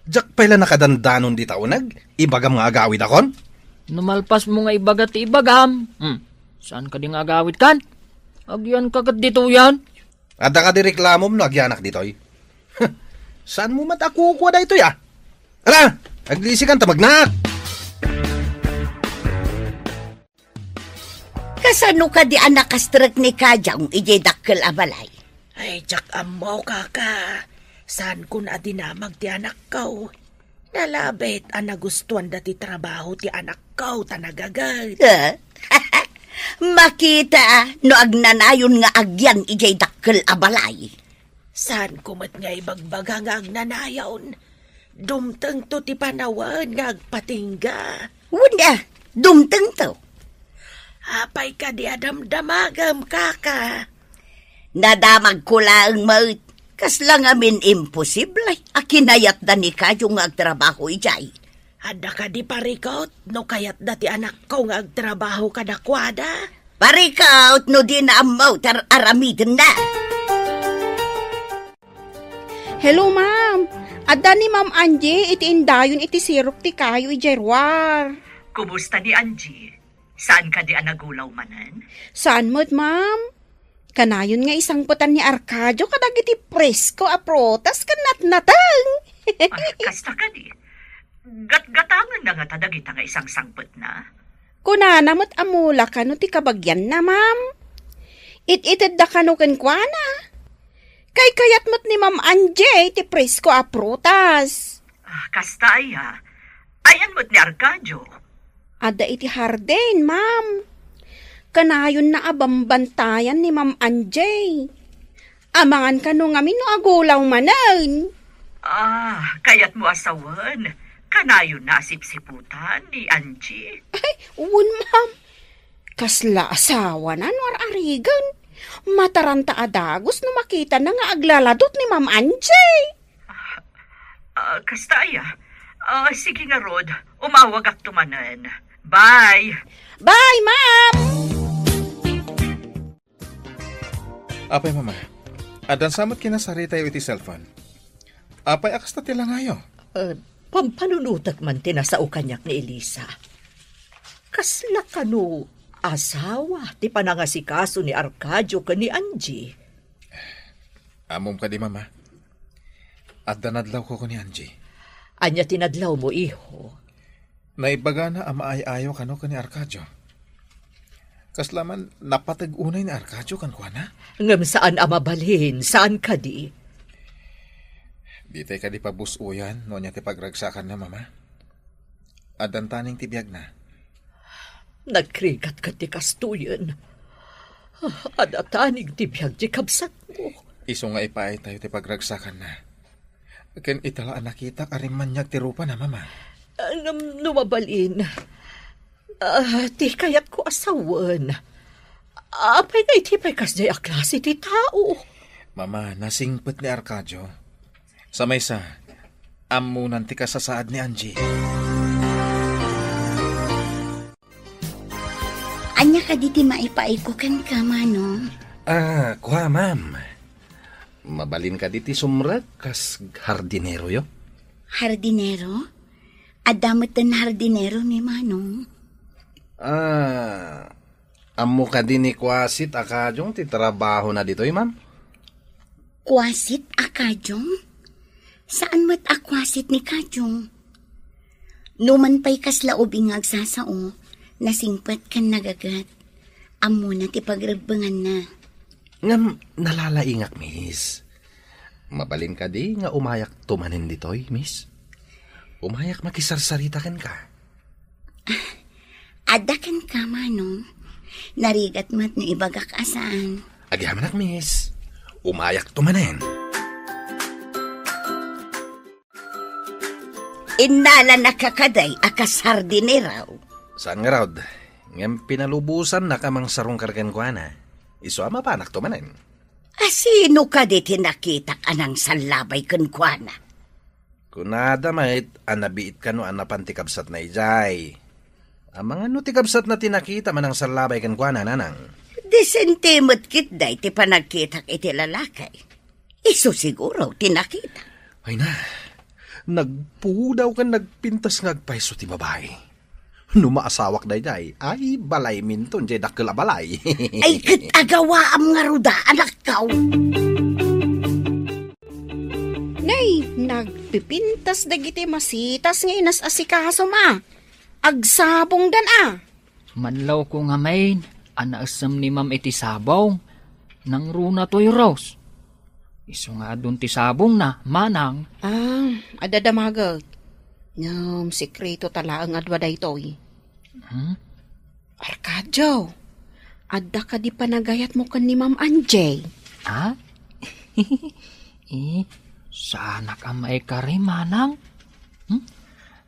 diak pay la nakadandanon dita uneg, ibagam nga agawidakon? No malpasmo nga ibaga ti ibagam, hmm, saan kadi nga agawidkan? Agyanka ket ditoyen. Adda kadi reklamom no agyanak ditoy? Saanmo met a kukua daytoy, a? Ala, aglisikan ta magnak! Kasano kadi a nakastrek ni Kajang idiay dakkel a balay? Ay, diak ammo, kaka. Saankon a dinamag ti anakko. Nalabit a nagustuanda ti trabaho ti anakko ta nagaget. Eh? Makita no agnanayon nga agyan idiay dakkel a balay. Saanko met nga ibagbaga nga agnanayon? Dumtengto ti panawen nga agpatingga. Wen a, dumtengto. Apay kadi a damdamagem, kaka? Nadamagko laeng met. Kasla ngamin imposible a kinayatda ni Kayo nga agtrabaho idiay. Adda kadi parikot no kayatda ti anakko nga agtrabaho kadakuada? Parikot no dina ammo ti ar-aramidenna. Hello, ma'am. Adda ni Ma'am Angie iti indayon iti sirok ti kayo idiay ruar. Kumusta ni Angie? Saan kadi a nagulaw manen? Saan met, ma'am? Kanayon nga isangpetan ni Arcadio kadagiti presko a prutas ken natnateng. Ah, kasta kadi. Gatgatangenna ngata dagita nga isangsangpetna? Kunana met a mula kano ti kabagianna, ma'am. It-itedda kano kenkuana. Kaykayat met ni Ma'am Angie ti presko a prutas. Ah, kasta aya. Ayan met ni Arcadio? Adda iti hardin, ma'am. Kanayonna a bambantayan ni Ma'am Angie. Amangan kano ngamin no agulaw manen. Ah, kayatmo a sawen. Kanayonna a sipsiputan ni Angie. Ay, wen, ma'am. Kasla asawana no ar-arigen. Mataranta a dagus no makitana nga aglaladut ni Ma'am Angie. Ah, ah, kasta aya. Ah, sige ngarud, umawagakto manen. Bye. Bye, ma'am. Apay, Mama, addan sa met kinasaritayo iti cellphone? Apay a kasta ti langayo? Eh, pampanunotek man ti nasao kaniak ni Elisa. Kasla kano asawa ti panangasikaso ni Arcadio ken ni Angie? Ammom kadi, Mama? Adda nadlawko ken ni Angie. Ania ti nadlawmo, iho? Naibagana a maay-ayo kano ken ni Arcadio. Kasla man napateg unay ni Arcadio kenkuana? Ngem saan a mabalin, saan kadi? Ditay kadi pabus-oyan no ania ti pagragsakanna, Mama. Addan taning ti biagna. Nagrigat ket ti kastoyen. Adda taning ti biag ti kabsatmo. Isu nga ipaaytayo ti pagragsakanna. Ken ita la a nakitak a rimmaniag ti rupana, Mama. Ngem no mabalin, ah, ti kayatko a sawen, apay nga iti pay kasdiay a klase ti tao? Mama, nasingpet ni Arcadio. Sa maysa, ammonan ti kasasaad ni Angie. Ania kadi ti maipaayko kenka, Manong? Ah, kua, ma'am. Mabalin kadi ti sumrek kas hardineroyo? Hardinero? Adda metten hardinero ni Manong? Ah, ammo kadi ni Kuasit a Kajong ti trabahona ditoy, ma'am? Kuasit a Kajong? Saan met a Kuasit ni Kajong? Numan pay kasla ubing nga agsasao, nasingpet ken nagaget. Ammona ti pagrebbenganna. Ngem nalalaingak, miss. Mabalin kadi nga umayakto manen ditoy, miss? Umayak makisarsarita kenka. Adda kenka, Manong. Narigat met no ibagak a saan. Agyamanak, miss. Umayakto manen. Innala na kakaday a kas hardinero. Saan ngarud, ngem pinalubosannak a mangsarungkar kenkuana. Isu a mapanakto manen. A sino kadi ti nakitak a nangsallabay kenkuana? Kunada met a nabiit kano a napan ti kabsatna idiay. Amangan no ti kabsatna ti nakita a nangsallabay kenkuana, nanang. Disente met ketdi ti panagkitak iti lalaki. Isu siguro ti nakita. Ay na, nagpudaw ken nagpintas nga agpayso ti babai. No maasawak daydiay, ay, balayminton diay dakkel a balay. Ay, ket agawaam ngarud a, anakko. Nay, nagpipintas dagiti masitas nga inas-asikasom a. Agsabongdan a. Manlawko ngamin a naessem ni Ma'am iti sabong. Nangruna toy, Rose. Isu nga adun ti sabongna, manang. Ah, adda damaget. Ngem sekreto ta laeng a dua daytoy. Hmm? Arcadio, adda kadi panagayatmo ken ni Ma'am Angie? Ha? Eh, saanak a maikari, manang? Hmm?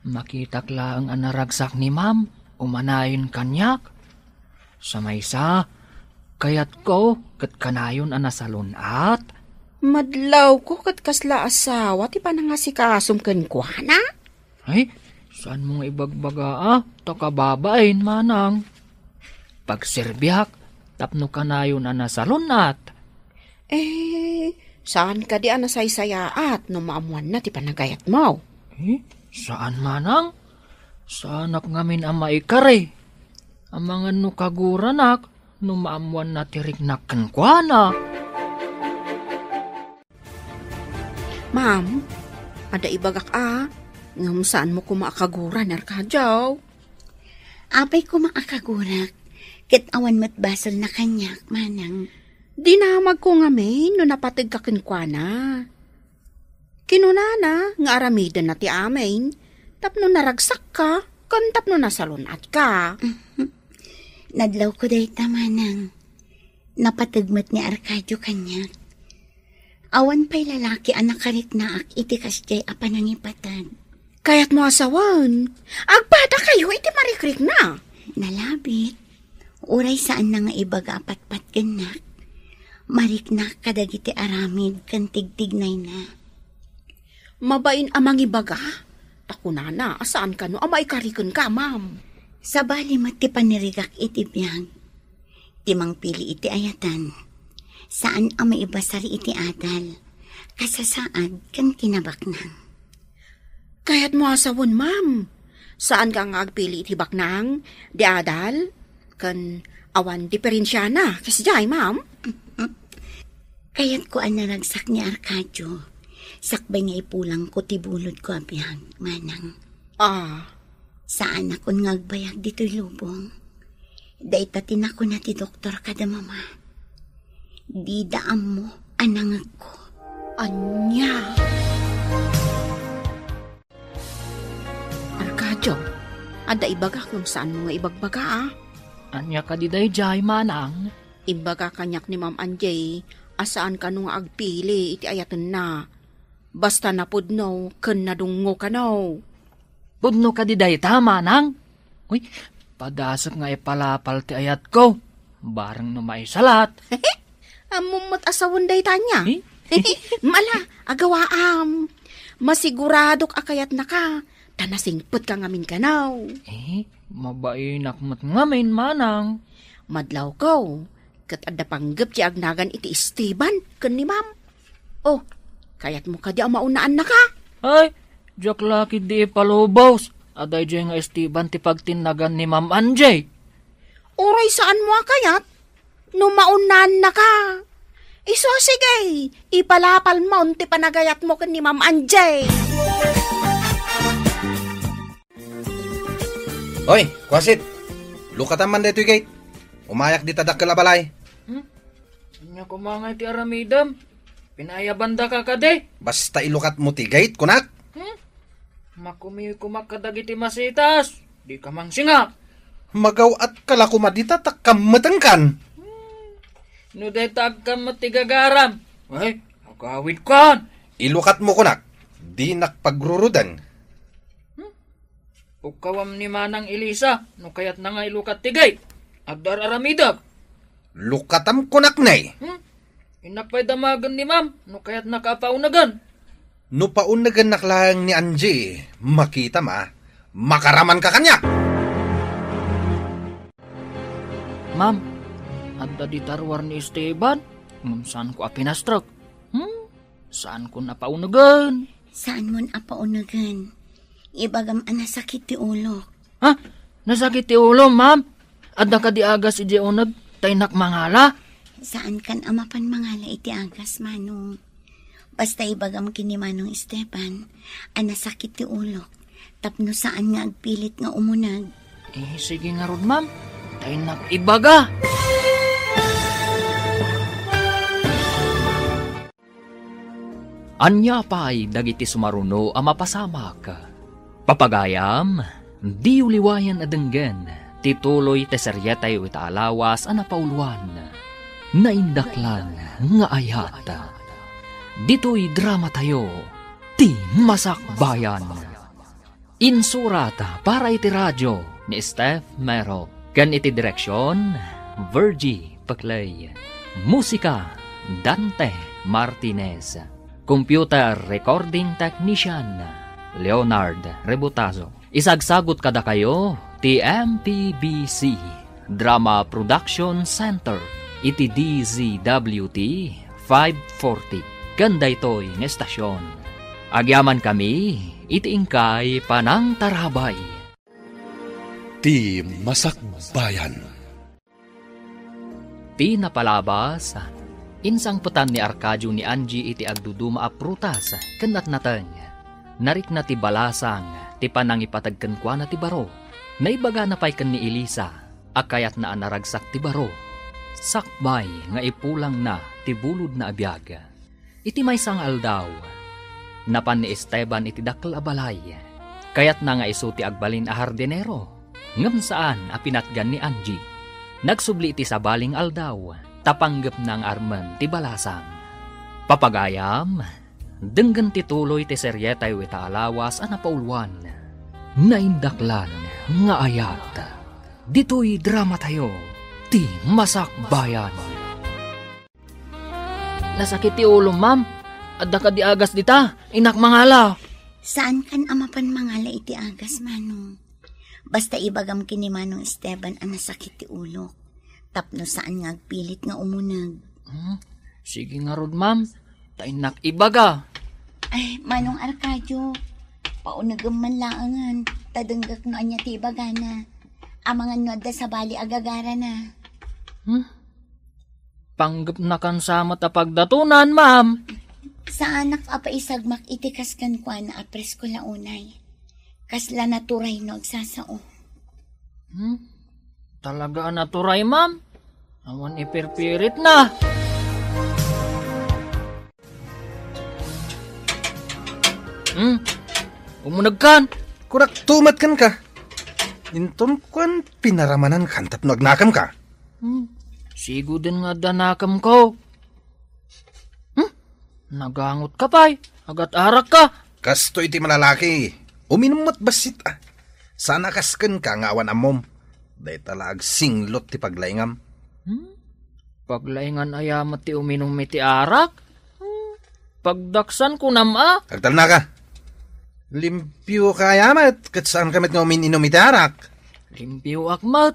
Makitak laeng a naragsak ni Ma'am, umanayon kaniak. Sa maysa, kayatko ket kanayon a nasalun-at. Madlawko ket kasla asawa ti panangasikasom kenkuana? Ay, saanmo nga ibagbaga a, ta kababain, manang. Pagserbiak tapno kanayon a nasalun-at. Eh, saan kadi a nasaysayaat no maammoanna ti panagayatmo? Eh, saan manang? Saanak ngamin a maikari. Amangan no kaguranak no maammoanna ti riknak kenkuana. Ma'am, adda ibagak a, Ngem saanmo koma a kaguran, Arcadio. Apay koma a kagurak, ket awan met basolna kaniak, manang. Dinamagko ngamin no napategka kenkuana. Kinunana nga aramidenna ti amin, tapno naragsakka, ken tapno nasalun-atka. Nadlawko dayta, manang. Napateg met ni Arcadio kaniak. Awan pay lalaki a nakariknaak iti kasdiay a panangipateg. Kayatmo a sawen, agpadakayo iti marikrikna. Nalabit. Uray saanna nga ibaga a patpatgennak, mariknak kadagiti aramid ken tigtignayna. Mabain a mangibaga, ta kunana a saan kano a maikarikenka, ma'am. Sabali met ti panirigak iti biag. Ti mangpili iti ayatan, saan a maibasar iti adal, kasasaad ken kinabaknang. Kayatmo a sawen, ma'am. Saanka nga agpili iti baknang, di adal, ken awan diferensiana, kasdiay, ma'am. Kayatko a naragsak ni Arcadio, sakbay nga ipulangko ti bulodko a biag, manang. Ah. Saanakon nga agbayag ditoy lubong. Dayta ti nakuna ti doktor kada mama. Dida ammo a nangegko. Ania? Arcadio, adda ibagak ngem saanmo nga ibagbaga, a? Ania kadi daydiay, manang? Imbaga kaniak ni Ma'am Angie a saan kano nga agpili iti ayatenna. Basta napudno ken nadungngo kano. Pudno kadi dayta, manang? Uy, padasek nga ipalapal ti ayatko. Bareng no maisalat. Ammom met a sawen dayta nia? Eh? Mala, agawaam. Masiguradok a kayatnaka, ta nasingpetka ngamin kano. Eh, mabainak met ngamin, manang. Madlawko, ket adda panggep ti agnagan iti Esteban ken ni Ma'am. Oh, kayatmo kadi a maunaannaka? Ay, diak la ketdi ipalubos a daydiay nga Esteban ti pagtinnagan ni Ma'am Angie. Uray saanmo a kayat, no maunaannaka. Isu, sige, ipalapalmon ti panagayatmo ken ni Ma'am Angie. Oy, kuasit! Lukatam man daytoy gate. Umayak dita dakkel a balay. Hmm? Ania koma ngay ti aramidem? Pinaayabandaka kadi? Basta ilukatmo ti gate, kunak. Hmm? Makumiw koma kadagiti masitas. Dika mangsinga. Magaw-atka la koma dita ta kammetengkan. Hmm. No dayta agkammet ti gagaram. Ay, agawidkan. Ilukatmo, kunak. Dinak pagruruden. Hmm? Ukawam ni Manang Elisa, no kayatna nga ilukat ti gate. Agdar-aramidek. Lukatam kunak, nay. Hmm? Innak pay damagen ni Ma'am, no kayatnaka a paunegen. No paunegennak laeng ni Angie, makitam a, makaramanka kaniak. Ma'am, adda dita ruar ni Esteban, ngem saanko a pinastrek. Hmm? Saankon a paunegen. Saanmon a paunegen. Ibagam a nasakit ti ulok. Ha? Nasakit ti ulo, ma'am? Adda kadi agas idiay uneg ta innak mangala? Saankan a mapan mangala iti agas, Manong. Basta ibagam ken ni Manong Esteban a nasakit ti ulok tapno saan nga agpilit nga umuneg. Eh, sige ngarud, ma'am. Ta innak ibaga. Ania pay dagiti sumaruno a mapasamak? Papagayam, diyo liwayan a denggen ti tuloy ti serietayo ita a lawas a napauloan, Naindaklan nga Ayat. Ditoy dramatayo, Ti Masakbayan. Insurat para iti radio ni Steph Mero ken iti direksion, Virgie Peclay. Musika, Dante Martinez. Computer recording technician, Leonard Rebutazo. Isagsagut kadakayo ti M P B C Drama Production Center iti D Z W T five forty ken daytoy nga estasion. Agyamankami iti inkay panangtarabay. Ti Masakbayan. Ti napalabas, insangpetan ni Arcadio ni Angie iti agduduma a prutas ken natnateng. Narikna ti balasang ti panangipateg kenkuana ti baro. Naibagana pay ken ni Elisa a kayatna a naragsak ti baro sakbay nga ipulangna ti bulodna a biag. Iti maysa nga aldaw, napan ni Esteban iti dakkel a balay. Kayatna nga isu ti agbalin a hardinero, ngem saan a pinatgan ni Angie. Nagsubli iti sabali nga aldaw, ta panggepna nga armen ti balasang. Papagayam, denggen ti tuloy ti serietayo ita a lawas a napauluan, Naindaklan nga Ayat. Ditoy dramatayo, ti Masakbayan. Nasakit ti ulom, ma'am. Adda kadi agas dita? Innak mangala. Saan kan a mapan mangala iti agas, Manong. Basta ibagam ken ni Manong Esteban a nasakit ti ulok. Tapno saan nga agpilit nga umuneg. Hmm, sige ngarud, ma'am. Ta innak ibaga. Ay, Manong Arcadio, paunegem man laengen, ta denggek no ania ti ibagana. Amangan no adda sabali a gagarana. Hmm? Panggepna kan sa met a pagdatonan, ma'am. Saanak a paisagmak iti kas kenkuana a presko la unay. Kasla naturay no agsasao. Hmm? Talaga a naturay, ma'am? Awan ipirpiritna. Hmm? Umunegkan? Kunak tumat kenka. Inton kuan pinaramanan kan tapno agnakem ka. Hmm? Siguden nga adda nakem ko. Hmm? Nagangot ka pay. Agat-arak ka. Kastoy ti malalaki. Uminum met bassit, ah. Sana kas kenka nga awan ammom. Dayta la agsinglot ti paglaingam. Hmm? Paglaingan aya met ti uminum iti arak? Hmm? Pagdaksan kunam a? Agtalna ka. Limpio ka aya met, ket saan ka met nga umin-inum iti arak? Limpioak met.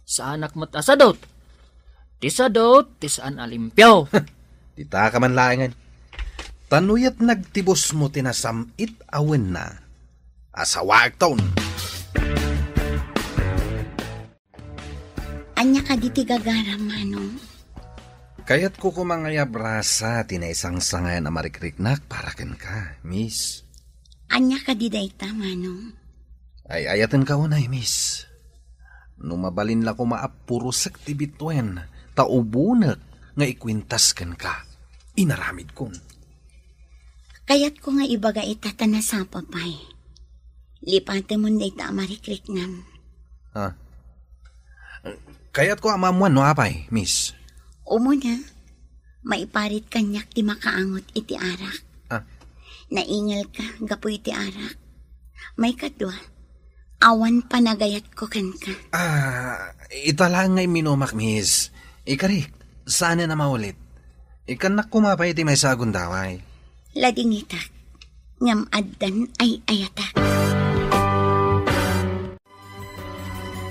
Saanak met a sadut. Ti sadut, ti saan a limpio. Dita ka man laengen. Ta no yat nagtibusmo ti nasam-it a wenna, asawaekton. Ania kadi ti gagaram, Manong? Kayatko koma nga iabrasa ti naisangsangayan a marikriknak para kenka, Miss. Ania kadi dayta, Manong? Ay-ayatenka unay, Miss. No mabalin la koma a purosek ti bituen, ta ubonek nga ikuentas kenka. Inaramidkon. Kayatko nga ibaga ita ta nasapa pay. Lipatemon dayta a marikriknam. Ah. Kayatko a maammuan no apay, Miss. Umuna, maiparit kaniak ti makaangot iti arak. Ah. Naingalka gapu iti arak. Maikadua, awan panagayatko kenka. Ah, ita laeng nga imminumak, Miss. Ikarik, saanen a maulit. Ikkannak koma pay iti maysa a gundaway. Ladingitak, ngem addan ay-ayatak.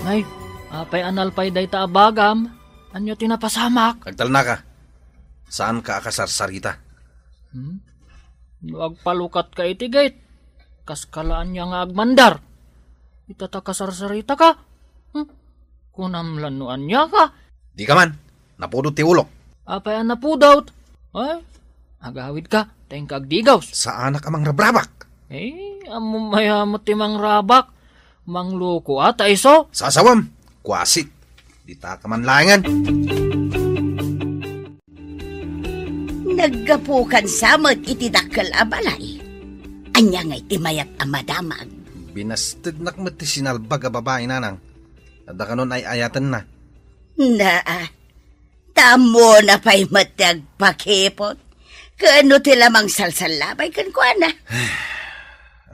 Ay, apay a nalpay dayta a bagam? Ania ti napasamak? Agtalnaka. Saanka a kasarsarita. Hmm? No agpalukatka iti gate, kaska la ania nga agmandar. Ita ta kasarsaritaka? Hmm? Kunam la no ania ka? Dika man, napudot ti ulok. Apay a napudot? Ay, agawidka, ta inka agdigaws. Saanak a mangrabrabak. Eh, ammom aya met ti mangrabak. Mangloko a ta isu. Sasawem, kuasit. Dita ka man laengen. Naggapukan sa met iti dakkel a balay. Ania ngay ti mayat a madamag? Binastednak met ti sinalbag a babai, nanang. Adda kanon ay-ayatenna. Naa, ta ammona pay met ti agpakipot. Ken no ti la mangsalsallabay kenkuana.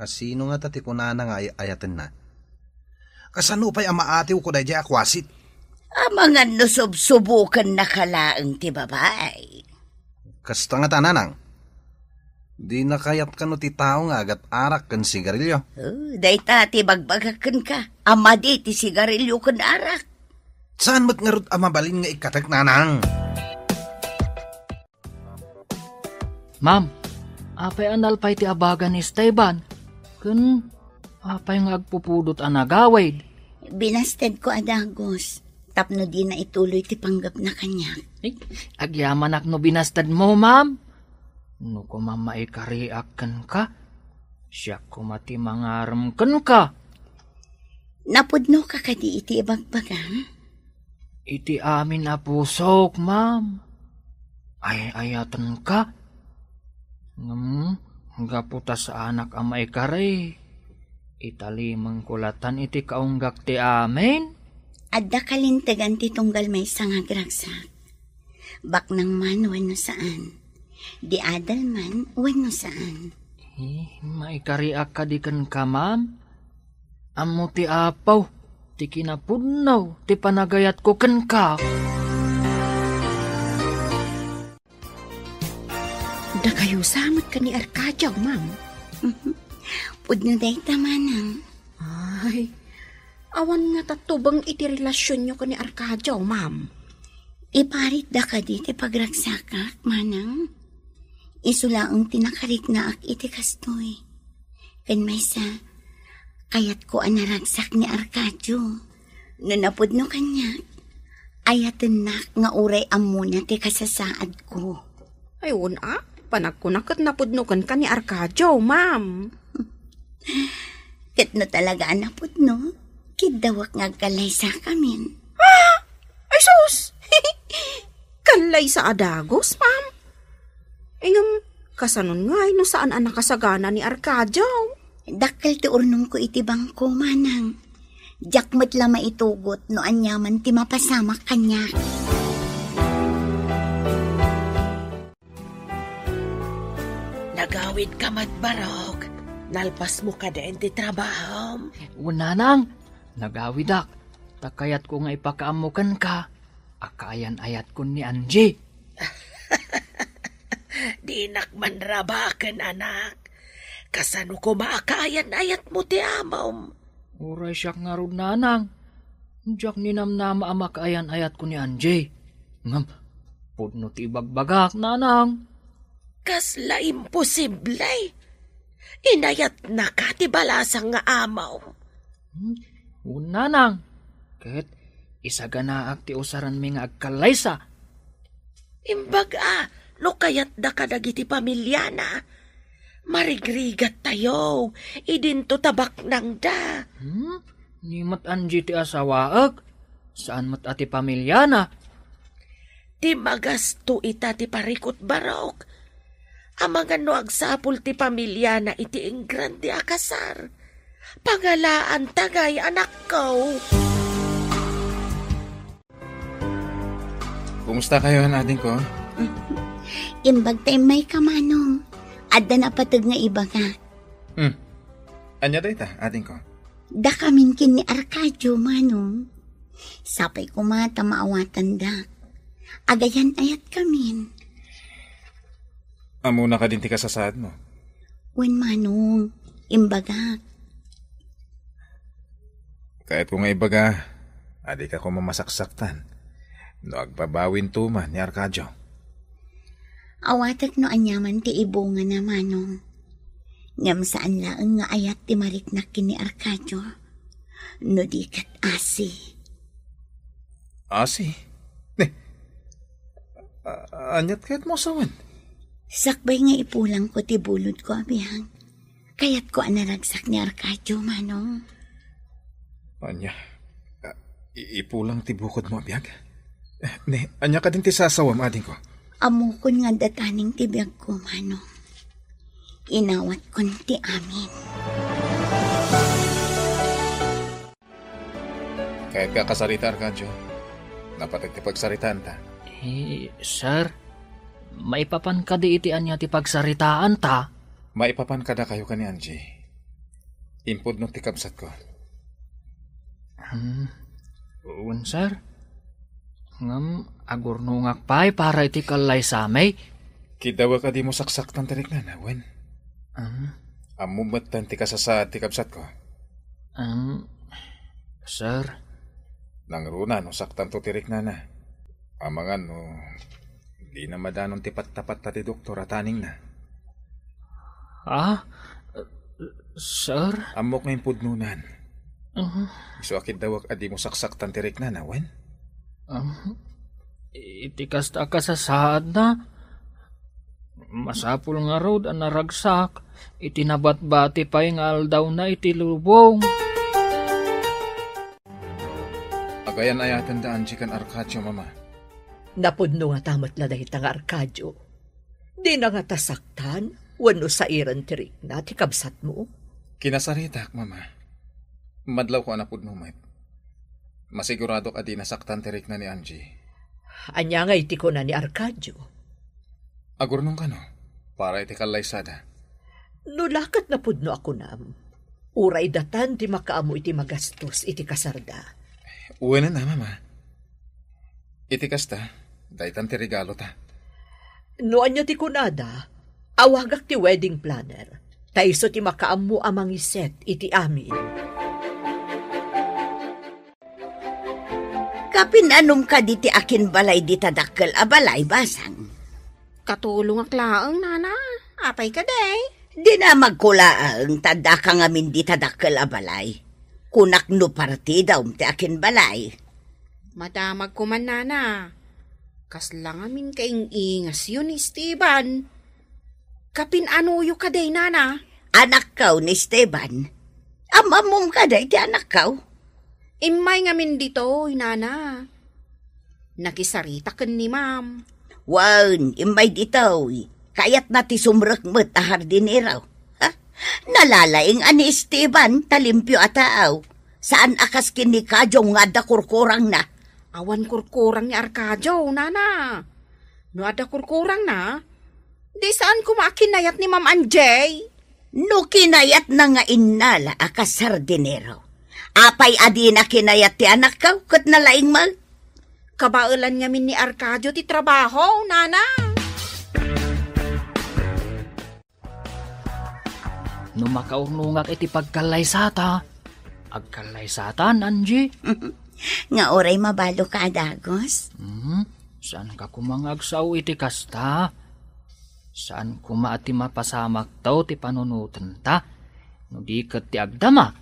Asino ngata ti kunana nga ay-ayatenna? Kasano pay a maatiwko daydiay a kuasit? Amangan no subsubokennaka laeng ti babai. Kasta ngata, nanang. Dina kayat kano ti tao nga agat-arak ken sigarilyo. Oh, dayta ti bagbagak kenka. A madi ti sigarilyo ken arak. Saan met ngarud a mabalin nga ikkatek, nanang? Ma'am, apay a nalpay ti abaga ni Esteban? Ken apay nga agpupudot a nagawid? Binastedko a dagus tapno dina ituloy ti panggepna kaniak. Ay, agyamanak no binastedmo, ma'am. No koma maikariak kenka, Siak koma ti mangarem kenka. Napudnoka kadi iti ibagbagam? Iti amin a pusok, ma'am. Ay-ayatenka. Ngem, gapu ta saanak a maikari, italimengko latan iti kaunggak ti amin. Adda kalintegan ti tunggal maysa nga agragsak. Baknang man wenno saan. Di adal man wenno saan. Eh, maikariak kadi kenka, ma'am? Ammo ti Apo ti kinapudno ti panagayatko kenka. Dakayo sa met ken ni Arcadio, ma'am? Pudno dayta, manang. Ay, awan ngata tubeng iti relasionyo ken ni Arcadio, ma'am. Iparitda kadi ti pagragsakak, manang? Isu laeng ti nakariknaak iti kastoy. Ken maysa, kayatko a naragsak ni Arcadio. No napudno kaniak, ayatennak nga uray ammona ti kasasaadko. Ay, wen a, panagkuna ket napudno kenka ni Arcadio, ma'am. Ket no talaga a napudno, kiddawek nga agkallaysakamin. Ah! Ay, sus! Kallaysa a dagus, ma'am. Ngem, kasanon ngay no saan a nakasagana ni Arcadio? Dakkel ti urnongko iti bangko, manang. Diak met la maitugot no aniaman ti mapasamak kaniak. Nagawidka met, Barok. Nalpasmo kadi ti trabahom? Wen, nanang, nagawidak. Ta kayatko nga ipakaammo kenka a kaayan-ayatkon ni Angie. Dinak manrabaken, anak. Kasano koma a kaayan-ayatmo ti amom? Uray siak ngarud, nanang. Diak ninamnama a makaayan-ayatko ni Angie. Ngem, pudno ti ibagbagak, nanang. Kasla imposible. Inayatnaka ti balasang nga amom. Hmm? Wen, nanang. Ket isaganaak ti usaranmi nga agkallaysa. Imbag a, no kayatda kadagiti pamiliana, marigrigattayo, idinto ta baknangda. Hmm? Ni met Angie ti asawaek, saan met a ti pamiliana. Ti magasto ita ti parikut, Barok. Amangan no agsapul ti pamiliana iti ingrande a kasar. Pangalaanta ngay, anakko. Kumusta kayo, adingko? Imbag ta immayka, manong. Adda napateg nga ibaga. Hmm. Ania dayta, adingko? Dakamin ken ni Arcadio, manong. Sapay koma ta maawatandak. Agayan-ayatkamin. Ammona kadin ti kasasaadmo? Wen, manong, imbagak. Kayatko nga ibaga, a dika koma masaksaktan no agbabawinto man ni Arcadio. Awatek no aniaman ti ibungana, manong. Ngem saan laeng nga ayat ti mariknak ken ni Arcadio. No di ket asi. Asi? Ne, a-, aniat kayatmo a sawen? Sakbay nga ipulangko ti bulodko a biag, kayatko a naragsak ni Arcadio, manong. Ania? A, i-, ipulang ti bukodmo a biag? Ne, ania kadin ti sasawem, adingko? Ammokon nga adda taning ti biagko, manong. Inawatkon ti amin. Kayatka a kasarita, Arcadio? Napateg ti pagsaritaanta. Eh, sir, maipapan kadi iti ania ti pagsaritaanta? Maipapan kadakayo ken ni Angie. Impudno ti kabsatko. Hmm, wen, sir. Ngem, agurnongak pay para iti kallaysami. Kiddawek a dimo saksaktan ti riknana, wen? Hmm. Ammom metten ti kasasaad ti kabsatko. Hmm, sir. Nangruna no saktanto ti riknana. Amangan no dina madanon ti pattapatta ti doktor a taningna. Ah, sir? Ammok nga impudnonan. Ah. Isu a kiddawek a dimo saksaktan ti riknana, wen? Ah, iti kasta a kasasaadna, Masapul ngarud a naragsak iti nabatbati pay nga aldawna iti lubong. Agayan-ayatenda Angie ken Arcadio, Mama. Napudno ngata met la dayta nga Arcadio? Dina ngata saktan wenno sairen ti rikna ti kabsatmo? Kinasaritak, Mama. Madlawko a napudno met. Masiguradok a dina saktan ti rikna ni Angie. Ania ngay ti kuna ni Arcadio? Agurnong kano, para iti kallaysada. No la ket napudno a kunam, uray datan ti makaammo iti magastos iti kasarda. Wen a, Mama. Iti kasta, daytan ti regalota. No ania ti kunada, awagak ti wedding planner, ta isu ti makaammo a mangiset iti amin. Kapin-anom kadi ti akinbalay dita dakkel a balay, Basang? Katulongak laeng, Nana. Apay kadi? Dinamagko laeng ta addaka ngamin dita dakkel a balay. Kunak no partidam ti akinbalay. Madamagko man, Nana. Kasla ngamin kaing-ingasyo ni Esteban. Kapin-anoyo kadi, Nana? Anakkaw ni Esteban. Am-ammom kadi ti anakkaw? Immay ngamin ditoy, Nana. Nakisarita ken ni Ma'am. Wen, immay ditoy. Kayatna ti sumrek met a hardinero. Ha? Nalalaing a ni Esteban ta limpio a tao. Saan a kas ken ni Kadyong nga adda kurkurangna. Awan kurkurang ni Arcadio, Nana. No adda kurkurangna, di saan koma a kinayat ni Ma'am Angie? No kinayatna nga innala a kas hardinero, apay a dina kinayat ti anakkaw ket nalaing met? Kabaelan ngamin ni Arcadio ti trabaho, Nana. No makaurnongak iti pagkallaysata, agkallaysatan, Angie? Nga uray mabaluka a dagus? Hmm, saanka koma nga agsao iti kasta? Saan koma a ti mapasamakto ti panunotenta, no di ket ti agdamak.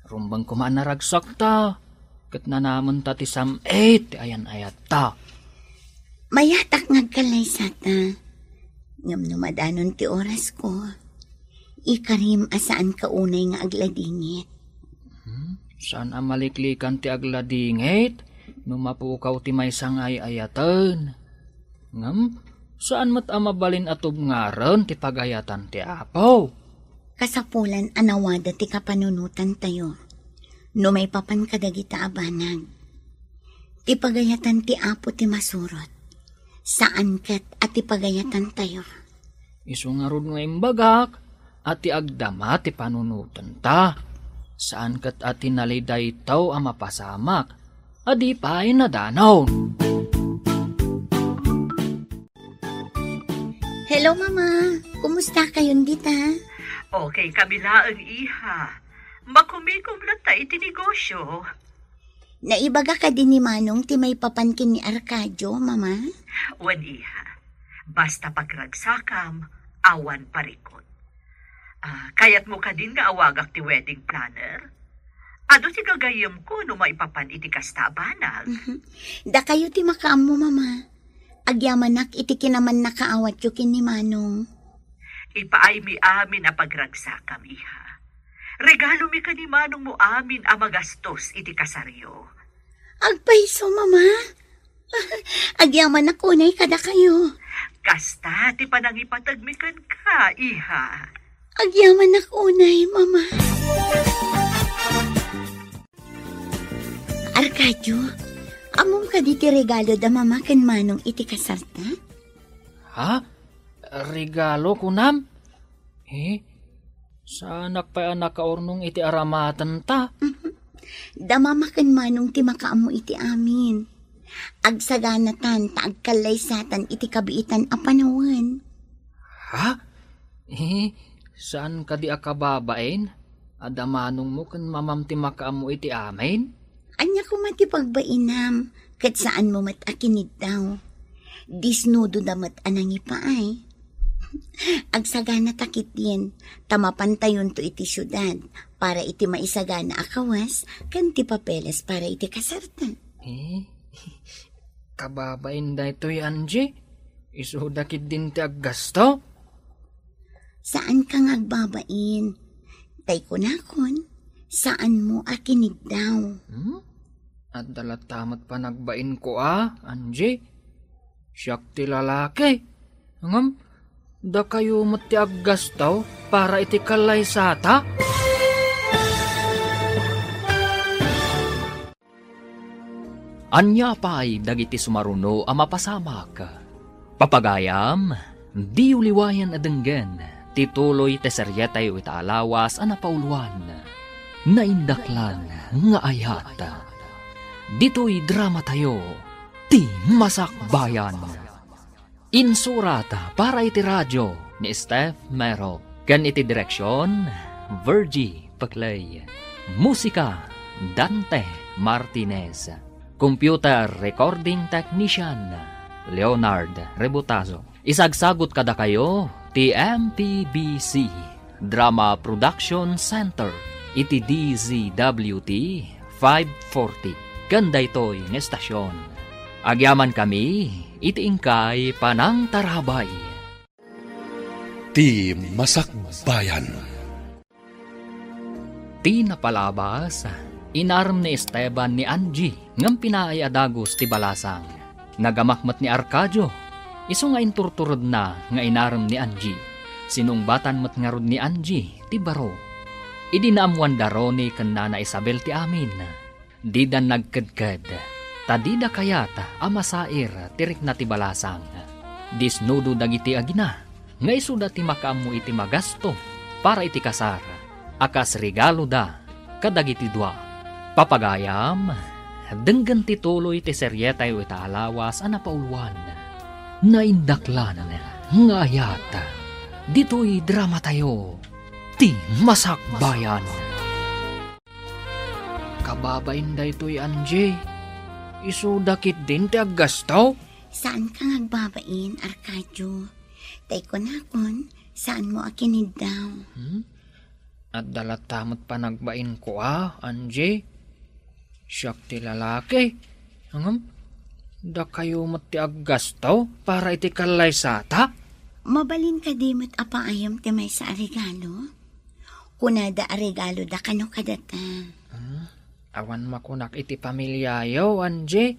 Rumbeng koma a naragsakta, ket nanamenta ti sam-it ti ayan-ayatta. Mayatak nga agkallaysata. Ngem no madanon ti orasko, ikarim a saanka unay nga agladingit. Hmm? Saan a maliklikan ti agladingit no mapukaw ti maysa nga ay-ayaten. Ngem, saan met a mabalin a tubngaren ti pagayatan ti Apo. Kasapulan a nawada ti kapanunotantayo no maipapan kadagita a banag. Ti pagayatan ti Apo ti masurot, saan ket a ti pagayatantayo. Isu ngarud nga imbagak a ti agdama ti panunotenta, saan ket a ti nalidaytaw a mapasamak, a di pay nadanon. Hello, Mama. Kumusta kayon dita? Okay kami laeng, iha. Makumikom latta iti negosyo. Naibaga kadi ni Manong ti maipapan ken ni Arcadio, Mama? Wen, iha. Basta pagragsakam, awan parikut. Ah, kayatmo kadin nga awagak ti wedding planner? Adu ti gagayyemko no maipapan iti kasta a banag. Mhm. Dakayo ti makaammo, Mama. Agyamanak iti kinamannakaawatyo ken ni Manong. Ipaaymi amin a pagragsakam, iha. Regalomi ken ni Manongmo amin a magastos iti kasaryo. Agpayso, Mama. Agyamanak unay kadakayo. Kasta ti panangipategmi kenka, iha. Agyamanak unay, Mama. Arcadio, ammom kadi ti regalo da Mama ken Manong iti kasarta? Ha? Regalo, kunam? Eh, saanak pay a nakaurnong iti aramatenta? Da Mama ken Manong ti makaammo iti amin. Agsaganatan ta agkallaysatan iti kabiitan a panawen. Ha? Eh, saan kadi a kababain? Adda Manongmo ken Mamam ti makaammo iti amin? Ania koma ti pagbainam, ket saanmo met a kiniddaw. Disnudo da met a nangipaay. Agsagana ta ketdin, ta mapantayonto iti siudad para iti maisagana a kawes ken ti papeles para iti kasarta. Eh, kababain daytoy, Angie? Isuda ketdin ti aggasto? Saanka nga agbabain. Tay kunakon, saanmo a kiniddaw. Hmm? Adda latta met panagbainko a, Angie. Siak ti lalaki. Ngem, dakayo met ti aggasto para iti kallaysata? Ania pay dagiti sumaruno a mapasamak? Papagayam, diyo liwayan a denggen ti tuloy ti serietayo ita a lawas a napauluan, Naindaklan nga Ayat. Ditoy dramatayo, Ti Masakbayan. Insurat para iti radio ni Steph Mero, ken iti direksion, Virgie Peclay. Musika, Dante Martinez. Computer recording technician, Leonard Rebotazo. Isagsagot kadakayo ti M P B C Drama Production Center iti D Z W T five forty, ken daytoy nga estasion. Agyamankami iti inkay panangtarabay. Ti Masakbayan. Ti napalabas, inarem ni Esteban ni Angie ngem pinaay a dagus ti balasang. Nagamak met ni Arcadio, isu nga inturturedna nga inarem ni Angie. Sinungbatan met ngarud ni Angie ti baro. Idi naammuan da Ronnie ken Nana Isabel ti amin, dida nagkedked, ta dida kayat a masair ti rikna ti balasang. Disnudo dagiti agina nga isuda ti makaammo iti magasto para iti kasar a kas regaloda kadagiti dua. Papagayam, denggen ti tuloy ti serietayo ita a lawas a napauluan, Naindaklan nga Ayat. Ditoy dramatayo, Ti Masakbayan. Kababain daytoy, Angie. Isuda ketdin ti aggasto? Saanka nga agbabain, Arcadio. Tay kunakon, saanmo a kiniddaw. Hmm? Adda latta met panagbainko a, Angie. Siak ti lalaki. Ngem, dakayo met ti aggasto para iti kallaysata? Mabalin kadi met a paayam ti maysa a regalo? Kunada a regaloda kano kadata. Hmm? Awan makunak iti pamiliayo, Angie.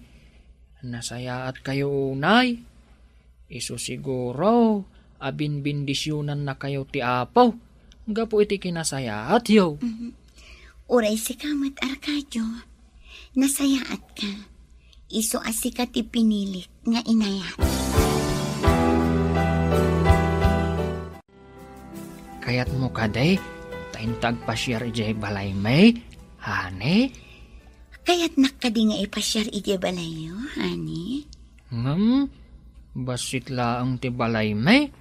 Nasayaatkayo unay. Isu siguro a binbendisionannakayo ti Apo gapu iti kinasayaatyo. Mhm. Uray sika met, Arcadio, nasayaatka. Isu a sika ti pinilik nga inayat. Kayatmo kadi ta inta agpasiar idiay balaymi, honey? Kayatnak kadi nga ipasiar idiay balayyo, honey? Ngem, bassit laeng ti balaymi.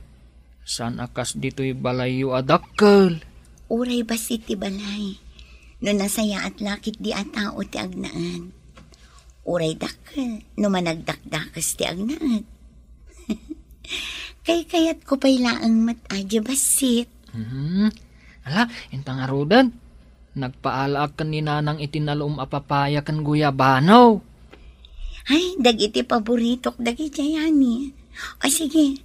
Saan a kas ditoy balayyo a dakkel. Uray bassit ti balay, no nasayaat la ketdi a tao ti agnaed. Uray dakkel, no managdakdakes ti agnaed. Kaykayatko pay laeng met a diay bassit. Hmm. Ala, inta ngaruden. Nagpaalaak ken ni Nanang iti naluom a papaya ken guyabano. Ay, dagiti paboritok dagidiay, honey. O sige,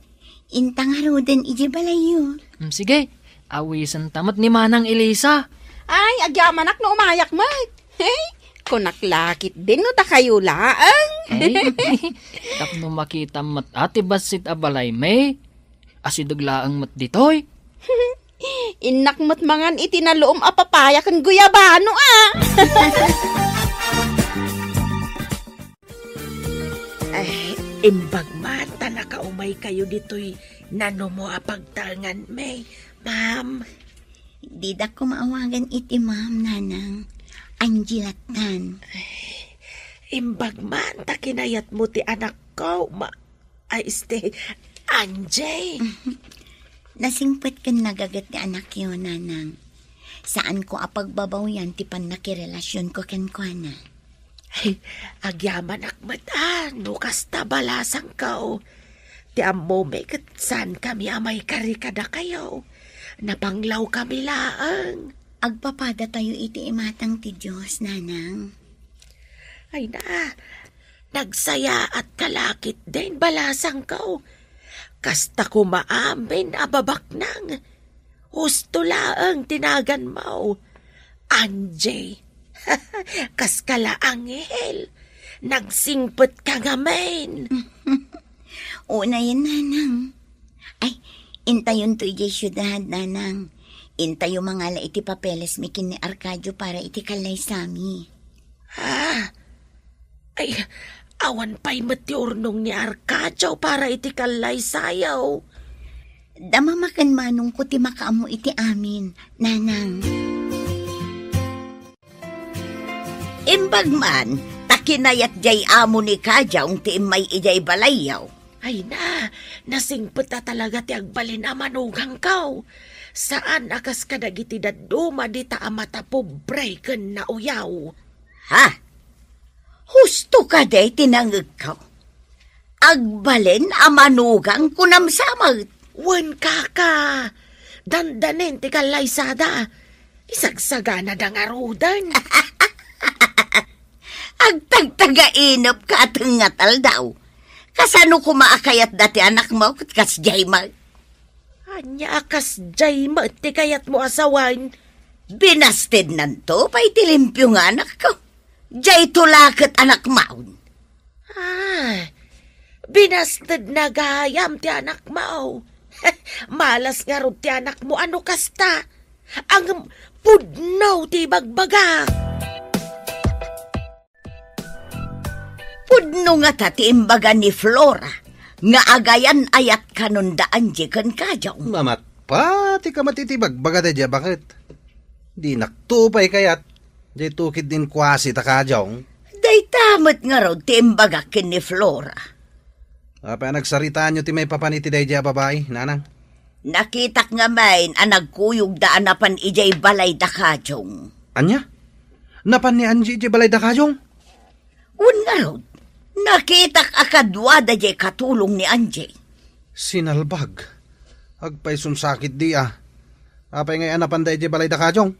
inta ngaruden idiay balayyo. Mm, sige, awisenta met ni Manang Elisa. Ay, agyamanak no umayak met. Hey, kunak la ketdin no dakayo laeng. Ay, tapno makitam met a ti bassit a balaymi. Asideg laeng met ditoy. Innak met mangan iti naluom a papaya ken guyabano a. Ay, imbag man ta nakaumaykayo ditoy nanumo a pagtaenganmi, ma'am. Dida koma awagan iti ma'am, Nanang. Angie lattan. Ay, imbag man ta kinayatmo ti anakko, ma-, Ay, este, Angie. Nasingpet ken nagaget ti anakyo, Nanang. Saanko a pagbabawian ti pannakirelasionko kenkuana. Ay, agyamanak met a, no kasta balasangko. Ti ammomi ket saankami a maikari kadakayo. Napanglawkami laeng. Agpapadatayo iti imatang ti Dios, Nanang. Ay na, nagsayaatka la ketdin, balasangko. Kasta koma amin a babaknang. Husto laeng ti naganmo. Angie, kaska la anghel, nagsingpetka ngamin. Unayen, nanang. Ay, intayonto idiay siudad, nanang. Intayo mangala iti papelesmi ken ni Arcadio para iti kallaysami. Ah, ay, awan pay met ti urnong ni Arcadio para iti kallaysayo. Damamaken manongko ti makaammo iti amin, nanang. Imbag man, ta kinayat diay amo ni Kajong ti immay idiay balayyo. Ay na, nasingpet a talaga ti agbalin a manugangko. Saan a kas kadagiti dadduma dita a matapobre ken nauyaw. Ha? Husto kadi ti nangegko? Agbalin a manugang kunam sa met. Wen, kaka. Dandanen ti kallaysada. Isagsaganada ngaruden. Agtagtagainepka a tengngataldaw. Kasano koma a kayatda ti anakmo ket kasdiay met? Ania a kasdiay met ti kayatmo a sawen? Binastednanto pay ti limpio nga anakko. Diayto la ket anakmon. Ah, binastedna gayam ti anakmo. Malas ngarud ti anakmo a no kasta. Ngem pudno ti ibagbagak. Pudno ngata ti imbaga ni Flora nga agayan-ayat kanon da Angie ken Kajong. Mamatpat ti kamat iti bagbaga daydiay a baket. Dinakto pay kayat, daytoy ketdin kuasi ta Kajong. Dayta met ngarud ti imbagak ken ni Flora. Apay a nagsaritaanyo ti maipapan iti daydiay a babai, nanang? Nakitak ngamin a nagkuyogda a napan idiay balay da Kajong. Ania? Napan ni Angie idiay balay da Kajong? Wen ngarud, nakitak a kaduada diay katulong ni Angie. Sinalbag. Agpayson sakit di a. Apay ngay a napanda idiay balay da Kajong?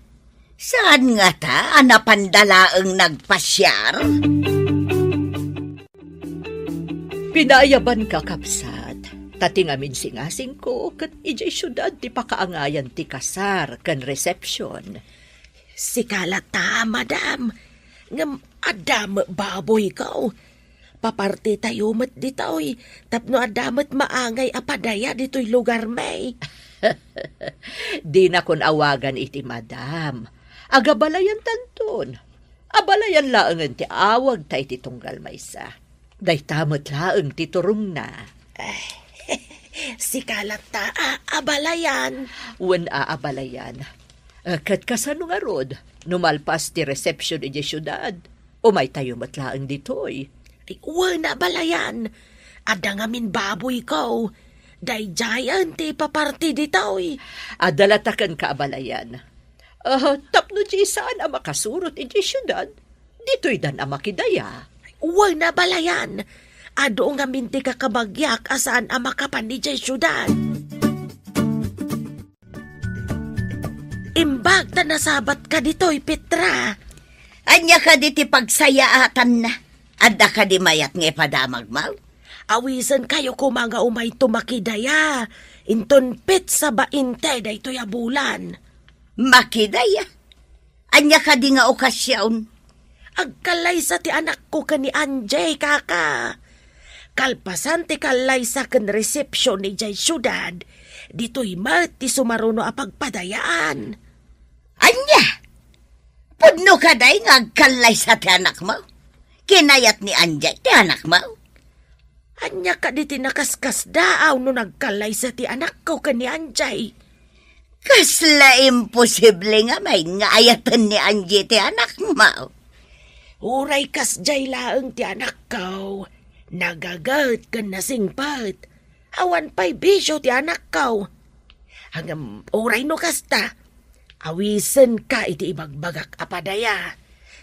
Saan ngata a napanda laeng nagpasiar? Pinaayabanka, kabsat, ta ti ngamin singasingko ket idiay siudad ti pakaangayan ti kasar ken resepsion. Sika latta, madam, ngem adda met baboyko. Papartitayo met ditoy tapno adda met maangay a padaya ditoy lugarmi. Dinakon awagan iti madam. Agabalayantanton. Abalayan laengen ti awagta iti tunggal maysa. Dayta met laeng ti turongna. Ay, sika latta a abalayan. Wen a abalayan. Eh, ket kasano ngarud, no malpas ti resepsion idiay siudad? Umaytayo met laeng ditoy. Ay, wen a abalayan. Adda ngamin baboyko. Daydiayen ti ipaparti ditoy. Adda latta kenka a abalayan. Ah, tapno di saan a makasurot idiay siudad, ditoydan a makidaya. Wen a abalayan. Adu ngamin ti kakabagiak a saan a makapan idiay siudad. Imbag ta nasabatka ditoy, Petra. Ania kadi ti pagsayaatanna? Adda kadi mayat nga ipadamagmo? Awisenkayo koma nga umayto makidaya. Inton petsa bainte daytoy a bulan. Makidaya? Ania kadi nga okasion? Agkallaysa ti anakko ken ni Angie, kaka. Kalpasan ti kallaysa ken resepsion idiay siudad, ditoy met ti sumaruno a pagpadayaan. Ania? Pudno kadi nga agkallaysa ti anakmo? Kinayat ni Angie ti anakmo? Ania kadi ti nakaskasdaaw no nagkallaysa ti anakko ken ni Angie? Kasla imposible ngamin nga ayaten ni Angie ti anakmo. Uray kasdiay laeng ti anakko, nagaget ken nasingpet. Awan pay bisio ti anakko. Ngem uray no kasta, awisenka iti ibagbagak a padaya.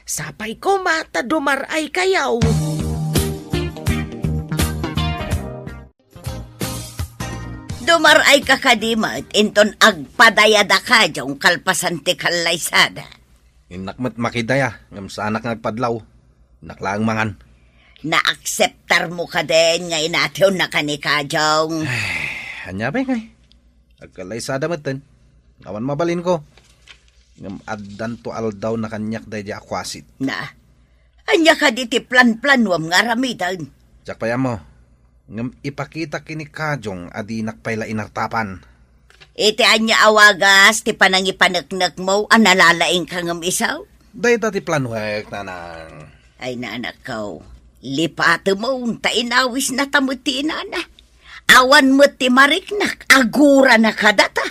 Sapay koma ta dumar-aykayo. Dumar-ayka kadi met inton agpadayada kadin kalpasan ti kallaysada. Innak met makidaya, ngem saanak nga agpadlaw. Innak laeng mangan. Naakseptarmo kadin nga inatiwennaka ni Kajong? Ania pay ngay? Agkallaysada metten. Awan mabalinko. Ngem addanto aldaw na kaniak daydi a kuasit. Na, ania kadi ti planplanuam nga aramiden? Diak pay ammo. Ngem ipakitak ken ni Kajong a dinak pay la inartapan. Iti ania a wagas ti panangipaneknekmo a nalalaingka ngem isu? Dayta ti planuek, nanang. Ay, nanakko, lipatemon ta inawisnata met ti inana. Awan met ti mariknak, agurana kadata.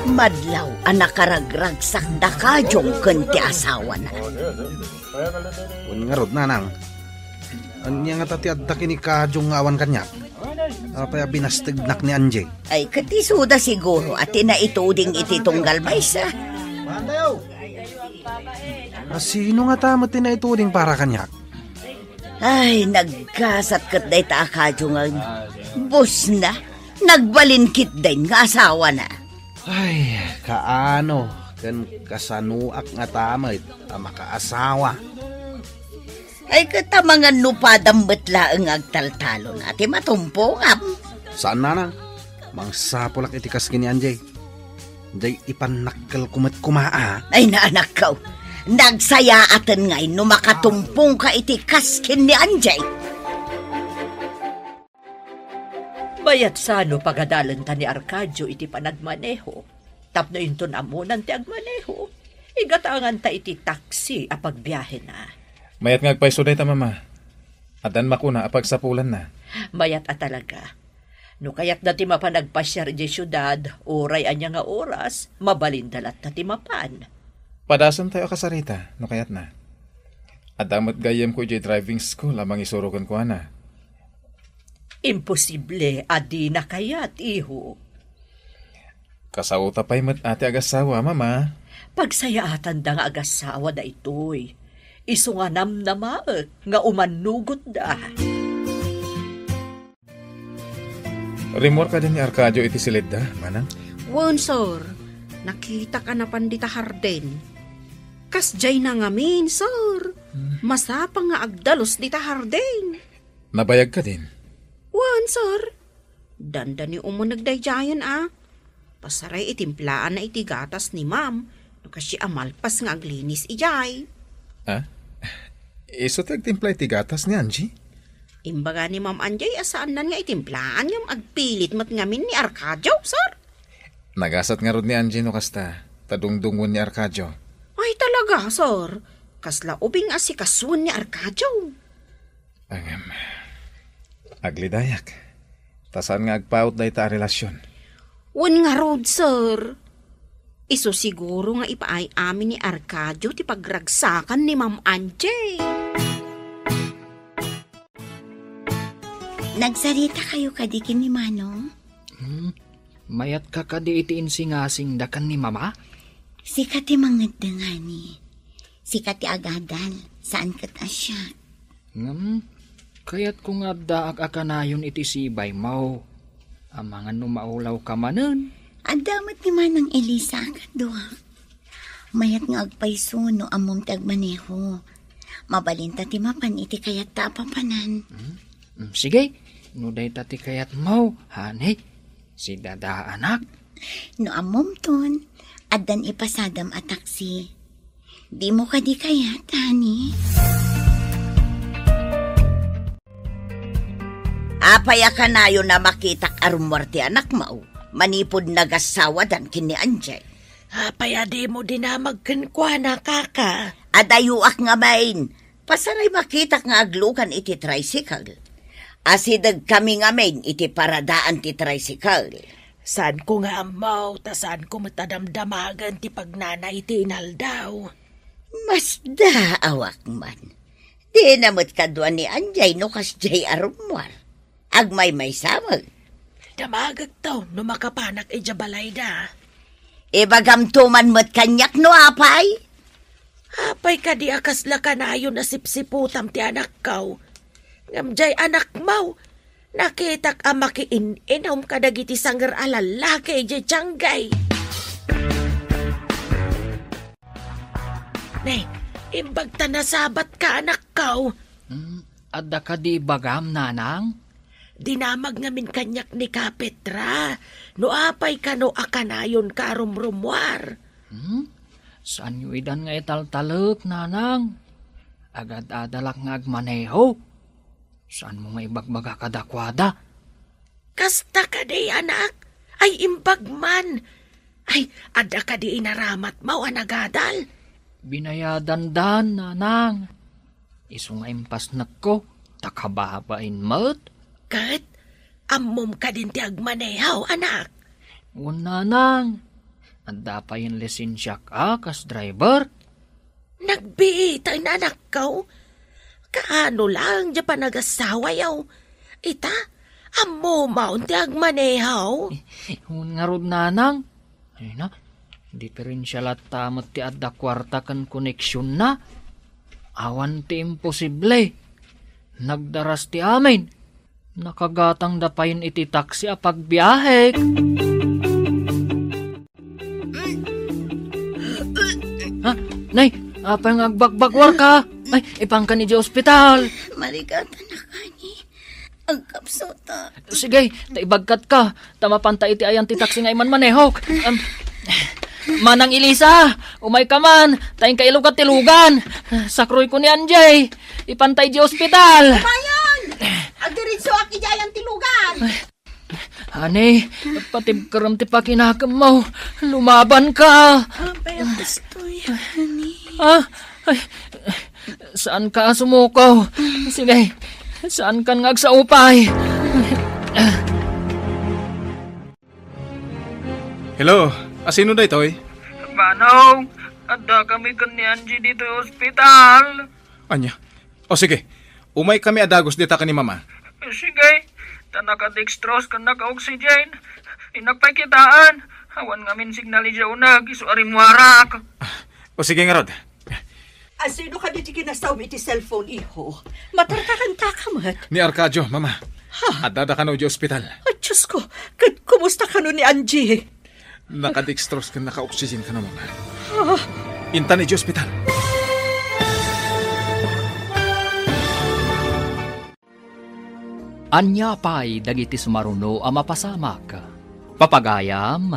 Madlaw a nakaragragsak da Kajong ken ti asawana. Wen ngarud, nanang. Ania ngata ti adda ken ni Kajong nga awan kaniak? Apay a binastegnak ni Angie? Ay, ket isuda siguro a ti naituding iti tunggal maysa. A sino ngata met ti naituding para kaniak? Ay, naggasat ket dayta a Kajong. Busna, nagbalin ketdin nga asawana. Ay, kaano ken kasanoak ngata met a makaasawa? Ay, ket amangan no padam met laeng nga agtaltalon a ti matumpongam. Saan, nanang. Mangsapulak iti kas ken ni Angie. Jay ipannakkelko met koma a. Ay, nanakko. Nagsayaaten ngay no makatumpongka iti kas ken ni Angie. Mayat sano pagadalenta ni Arcadio iti panagmaneho. Tapno inton ammonan ti agmaneho, igatanganta iti taksi a pagbiahena. Mayat nga agpayso dayta, Mama. Addan makuna a pagsapulanna. Mayat a talaga. No kayatda ti mapan agpasiar idiay siudad, uray ania nga oras, mabalinda latta ti mapan. Padasentayo a kasarita, no kayatna. Adda met gayyemko idiay driving school a mangisuro kenkuana. Imposible a dina kayat, iho. Kasaota pay met a ti agasawa, Mama. Pagsayaatanda nga agasawa daytoy. Isu nga namnamaek nga umannugotda. Rimmuar kadi ni Arcadio iti silidda, manang? Wen, sir. Nakitak a napan dita hardin. Kasdiay na ngamin, sir. Hmm. Masapa nga agdalus dita hardin. Nabayag kadin? Wen, sir. Dandani umuneg daydiayen a. Pasaray itimplaan na iti gatas ni Ma'am no kasdiay a malpas nga aglinis idiay. Ah? Isu ti agtimpla iti gatas ni Angie? Imbaga ni Ma'am Angie a saannan nga itimplaan ngem agpilit met ngamin ni Arcadio, sir. Nagasat ngarud ni Angie no kasta, ta dungdungngoen ni Arcadio. Ay, talaga, sir. Kasla ubing a sikasuen ni Arcadio. Ngem, aglidayak. Ta saan nga agpaut dayta a relasion. Wen ngarud, sir. Isu siguro nga ipaay amin ni Arcadio ti pagragsakan ni Ma'am Angie. Nagsarita kayo kadi ken ni Manong? Hmm, mayatka kadi iti insingasingda ken ni Mama? Sika ti mangeddeng, honey. Sika ti agadal, saan ket a siak. Ngem, kayatko nga addaak a kanayon iti sibaymo. Amangan no maulawka manen. Adda met ni Manang Elisa a kaduak. Mayat nga agpayso no ammom ti agmaneho. Mabalinta ti mapan iti kayatta a papanan. Hmm? Hmm, sige, no dayta ti kayatmo, honey, sidadaanak. No ammomton, addan ipasadam a taksi. Dimo kadi kayat, honey? Apay a kanayon a makitak a rummuar ti anakmo, manipud nagassawadan ken ni Angie? Apay a dimo dinamag kenkuana, kaka? Adayoak ngamin. Pasaray makitak nga aglugan iti tricycle. Asidegkami ngamin iti paradaan ti tricycle. Saanko nga ammo, ta saanko met a damdamagen ti pagnana iti inaldaw. Masdaawak man. Dina met kadua ni Angie no kasdiay a rummuar. Agmaymaysa met. Damagekto no makapanak idiay balayda. Ibagamto man met kaniak no apay? Apay kadi a kasla kanayon a sipsiputam ti anakko? Ngem diay anakmo, nakitak a makiin-inom kadagiti sanger a lallaki idiay tianggay. Ne, imbag ta nasabatka, anakko. Hmm, adda kadi ibagam, nanang? Dinamag ngamin kaniak ni Kapetra, no apay kano a kanayonka a rumrumuar. Hmm? Saanyo idan nga italtalek, nanang? Agad-adalak nga agmaneho. Saanmo nga ibagbaga kadakuada? Kasta kadi, anak? Ay, imbag man. Ay, adda kadi inaramatmo a nagadal? Binayadandan, nanang. Isu nga impasnekko, ta kababain met. Ket, ammom kadin ti agmaneho, anak? Wen, nanang. Adda payen lisensiak a kas driver. Nagbiit, ay, nanakko. Kaano lang diay panagasawayo? Ita, ammom ti agmaneho? Wen ngarud, nanang. Ay na, diferensya latta met ti adda kuarta ken koneksionna. Awan ti imposible. Nagdaras ti amin. Nakagatangda payen iti taksi a pagbiahek. Ha? Nay, apay nga agbagbaguarka? Ay, ipanka idiay ospital. Marigatan a kani. Agkapsuta. Sige, ta ibagkatka. Ta mapanta iti ayan ti taksi nga imanmanehok. Em, Manang Elisa, umayka man, ta inka ilugat ti lugan. Sakroyko ni Angie. Ipanta idiay ospital. Umayon! Agdiritsuak idiay ayan ti lugan. Honey, patibkerem ti pakinakemmo. Lumabanka. Apay a kastoy, honey? Ah, ay, saanka a sumuko. Sige, saankan nga agsaupay. Hello, asino daytoy? Manong, adda kami ken ni Angie ditoy ospital. Ania? O sige, umay kami a dagus dita ken ni Mama. Sige, ta naka-dextrose ken naka-oxygen. Innak pay kitaen. Awan ngamin signal idiay uneg, isu a rimmuarak. O sige ngarud. Asino kadi ti kinasawmi iti cellphone, iho? Matartarantaka met. Ni Arcadio, Mama. Ha? Addada kano idiay ospital. Ay, Diyos ko, ket kumusta kano ni Angie? Naka-dextrose ken naka-oxygen kano, Mama. Ah. Intan idiay ospital. Ania pay dagiti sumaruno a mapasamak? Papagayam,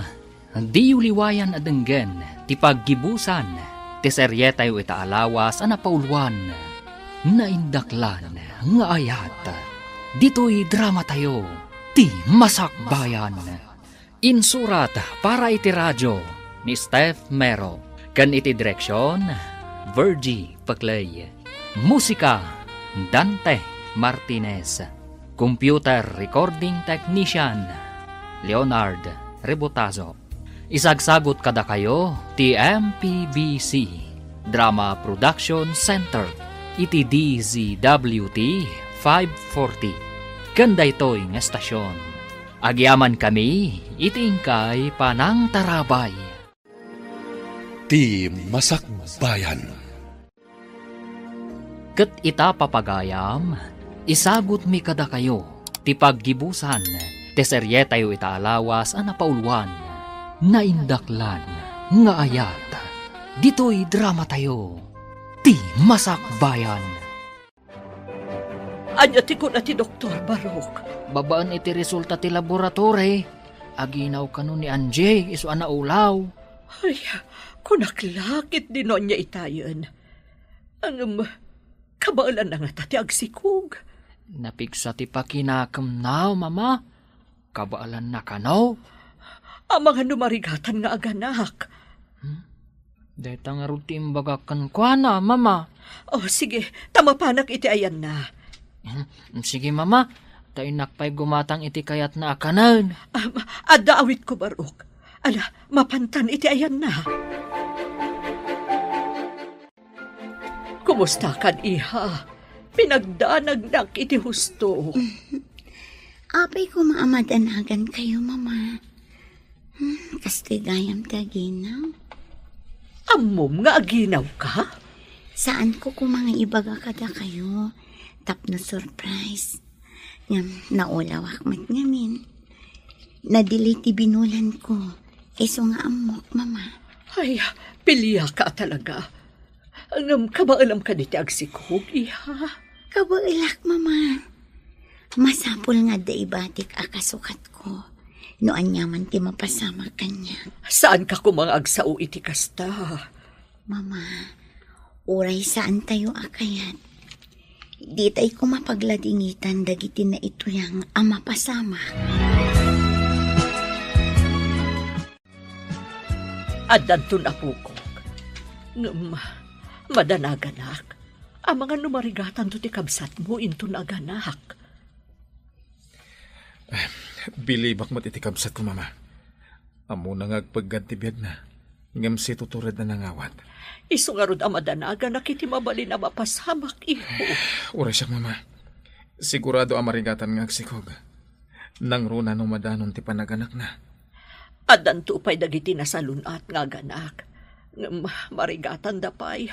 diyo liwayan a denggen ti paggibusan ti serietayo ita a lawas a napauluan, Naindaklan nga Ayat. Ditoy dramatayo, Ti Masakbayan. Insurat para iti radio ni Steph Mero, ken iti direksion, Virgie Peclay. Musika, Dante Martinez. Computer recording technician, Leonard Rebotazo. Isagsagut kadakayo ti M P B C Drama Production Center iti D Z W T five forty. Ken daytoy nga estasion, agyamankami iti inkay panangtarabay. Ti Masakbayan. Ket ita, papagayam, isagutmi kadakayo ti paggibusan ti serietayo ita a lawas a napauluan, Naindaklan nga Ayat. Ditoy dramatayo, Ti Masakbayan. Ania ti kuna ti doktor, Barok? Babaen iti resulta ti laboratory, aginaw kano ni Angie isu a naulaw. Ay, kunak la ket dino ania itayen. Ngem, kabaelanna ngata ti agsikog? Napigsa ti pakinakemna, Mama. Kabaelanna kano? Amangan no marigatan nga aganak. Hmm? Dayta ngarud ti imbagak kenkuana, Mama. Oh, sige, ta mapanak iti ayanna. Hmm, sige, Mama. Ta innak pay gumatang iti kayatna a kanen. Am, adda awitko, Barok. Ala, mapantan iti ayanna. Kumustakan, iha? Pinagdanagnak iti husto. Apay koma a madanagankayo, Mama. Hmm, kastoy gayam ti aginaw. Ammom nga aginawka? Saanko koma nga ibaga kadakayo tapno surprise. Ngem naulawak met ngamin. Nadelay ti binulanko. Isu nga ammok, Mama. Ay, piliaka talaga. Ngem kabaelam kadi ti agsikog, iha? Kabaelak, Mama. Masapul nga adda ibatik a kasukatko no aniaman ti mapasamak kaniak. Saanka koma nga agsao iti kasta? Mama, uray saantayo a kayat, ditay koma pagladingitan dagiti naituyang a mapasamak. Addanton, apokok. Ngem, madanaganak. Amangan no marigatanto ti kabsatmo inton aganak. Bilibak met iti kabsatko, Mama. Ammona nga agpeggad ti biagna, ngem situturedna nangawat. Isu ngarud a madanaganak iti mabalin a mapasamak, iho. Uray siak, Mama. Sigurado a marigatan nga agsikog. Nangruna no madanon ti panaganakna. Addanto pay dagiti nasalun-at nga aganak. Ngem marigatanda pay.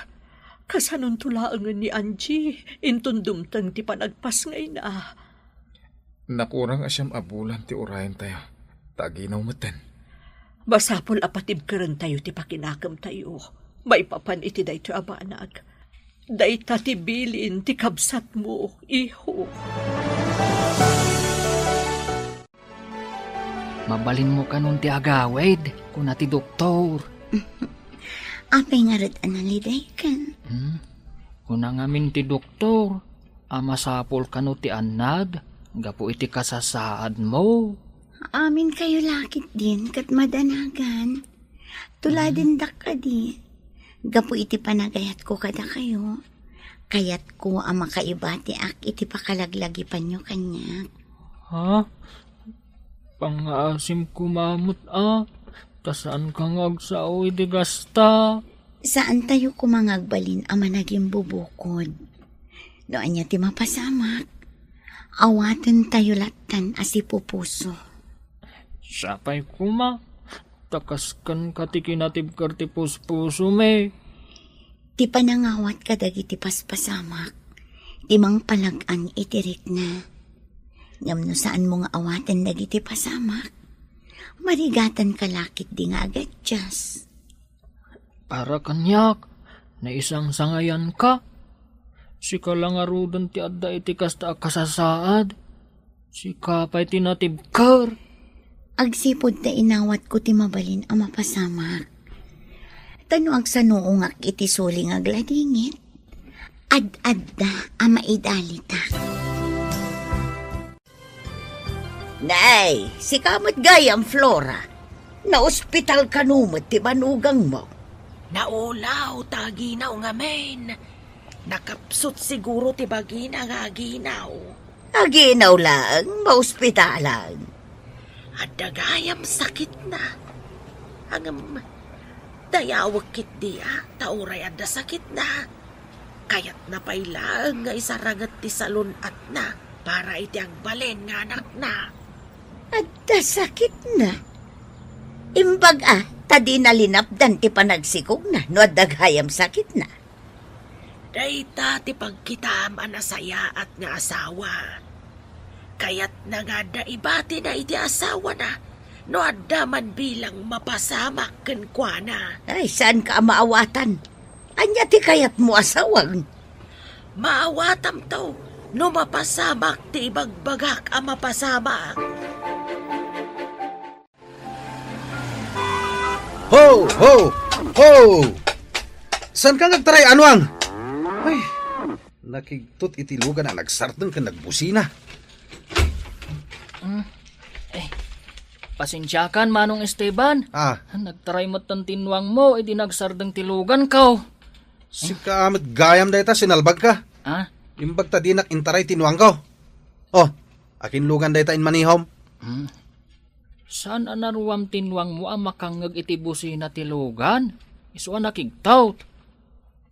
Kasanonto laengen ni Angie, inton dumteng ti panagpasngayna. Nakurang a siam a bulan ti urayentayo, ta aginaw metten. Masapul a patibkerentayo ti pakinakemtayo maipapan iti daytoy a banag. Dayta ti bilin ti kabsatmo, iho. Mabalinmo kanon ti agawid, kuna ti doktor. Apay ngarud a nalidayka? Hmm? Kuna ngamin ti doktor, a masapul kano ti annad gapu iti kasasaadmo. Aminkayo la ketdin ket madanagan. Tuladendak kadi. Gapu iti panagayatko kadakayo, kayatko a makaibatiak iti pakalaglagipanyo kaniak. Ha? Pangngaasim koma met a, ta saanka nga agsao iti kasta. Saantayo koma nga agbalin a managimbubukod. No ania ti mapasamak, awatentayo lattan a sipupuso. Sapay koma, ta kaskenka ti kinatibker ti puspusomi. Ti panangawat kadagiti paspasamak, ti mangpalag-an iti rikna. Ngem no saanmo nga awaten dagiti pasamak, marigatanka la ketdi nga agadias. Para kaniak, naisangsangayanka. Sika la ngaruden ti adda iti kasta a kasasaad. Sika pay ti natibker. Agsipud ta inawatko ti mabalin a mapasamak. Ta no agsanuongak iti suli nga agladingit, ad-adda a maidalitak. Nay, sika met gayam, Flora. Naospital kano met ti banugangmo? Naulaw ta aginaw ngamin. Nakapsut siguro ti bagina nga aginaw. Aginaw laeng, maospitalan. Adda gayam sakitna. Ngem, dayawek ketdi a, ta uray adda sakitna. Kayatna pay laeng nga isaranget ti salun-atna para iti agbalin nga anakna. Adda sakitna? Imbag a, ta dina linapdan ti panagsikogna no adda gayam sakitna. Dayta ti pagkitam a nasayaat nga asawa. Kayatna nga adda ibatina iti asawana no adda man bilang mapasamak kenkuana. Ay, saanka a maawatan? Ania ti kayatmo a sawag? Maawatamto no mapasamak ti ibagbagak a mapasamak. Ho, ho, ho! Saanka nga agtaray, Anuang? Ay, nakigtot iti lugan a nagsardeng ken nagbusina. Mm. Eh, pasensiakan, Manong Esteban. Ah. Nagtaray metten ti nuangmo idi nagsardeng ti luganko. Sika met gayam dayta, sinalbagka. Ah? Imbag ta dinak intaray ti nuangko. Oh, akin lugan dayta, inmanihom? Hmm. Saan a naruam ti nuangmo a makangngeg iti busina ti lugan? Isu a nakigtot.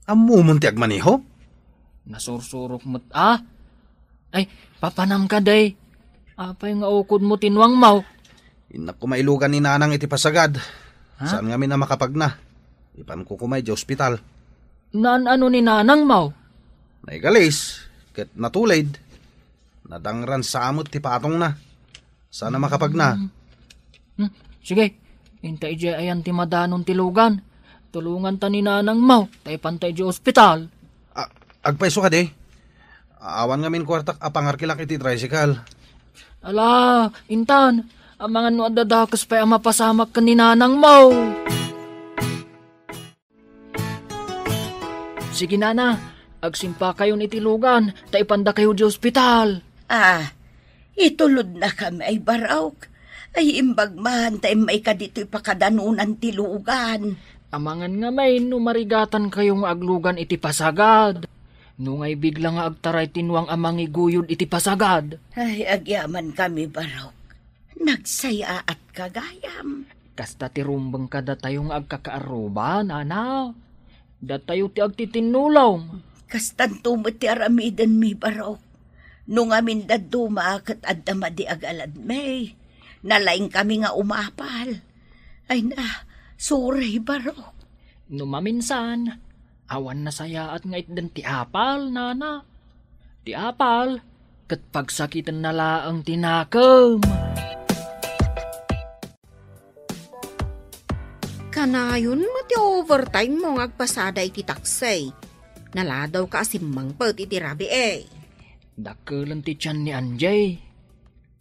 Ammomon ti agmaneho? Nasursurok met a. Ay, papanam ka, day. Apay nga ukodmo ti nuangmo? Innak koma ilugan ni Nanang iti pasagad. Ha? Saan ngamin a makapagna? Ipanko koma idiay ospital. Naan-ano ni Nanangmo? Naigalis, ket natulid. Nadangran sa met ti patongna. Saan a makapagna. Hmm. Hmm. Sige, inta idiay ayan ti madanon ti lugan. Tulonganta ni Nanangmo, ta ipanta idiay ospital. A-, agpayso kadi? Awan ngamin kuartak a pangarkilak iti tricycle. Ala, intan, amangan no adda dakes pay a mapasamak ken ni nanangmo. Sige, nana, agsimpakayon iti lugan, ta ipandakayo iti ospital. Ah, itulodnakami ay barok. Ay, imbag man ta immayka ditoy pakadanunan ti lugan. Amangan ngamin no marigatankayo nga aglugan iti pasagad. No nga ibigla nga agtaray ti nuang a mangiguyod iti pasagad. Ay, agyamankami barok. Nagsayaatka gayam. Kasta ti rumbeng kadatayo nga agkakaarruba, nana. Datayo ti agtitinnulong. Kastanto met ti aramidenmi, barok. No ngamin dadduma ket adda madi agaladmi, nalaingkami nga umapal. Ay na, sorry, barok. No maminsan, awan nasayaat nga itden ti apal, nana. Ti apal, ket pagsakitenna laeng ti nakem. Kanayon met ti overtime mo nga agpasada iti taksi. Naladawka a simmangpet iti rabii. Dakkelen ti tian ni Anjay.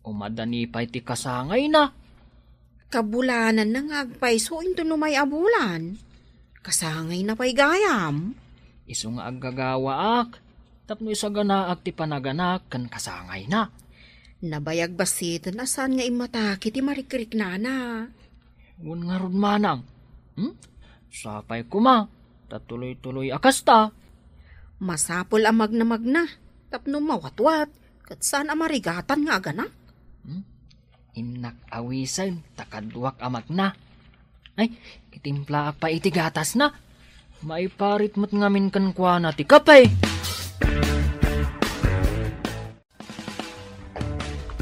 Umadani pay ti kasangayna. Kabulananna nga agpayso inton umay a bulan. Kasangayna pay gayam. Isu nga aggagawaak tapno isaganaak ti panaganak ken kasangayna. Nabayag bassiten a saan nga immatake ti marikriknana. Wen ngarud manang. Hmm? Sapay koma, ta tuloy-tuloy a kasta. Masapul a magnamagna, tapno mawatwat, ket saan a marigatan nga aganak. Hmm? Innak awisen, ta kaduak a magna. Ay, itimplaak pay iti gatasna. Maiparit met ngamin kenkuana ti kape.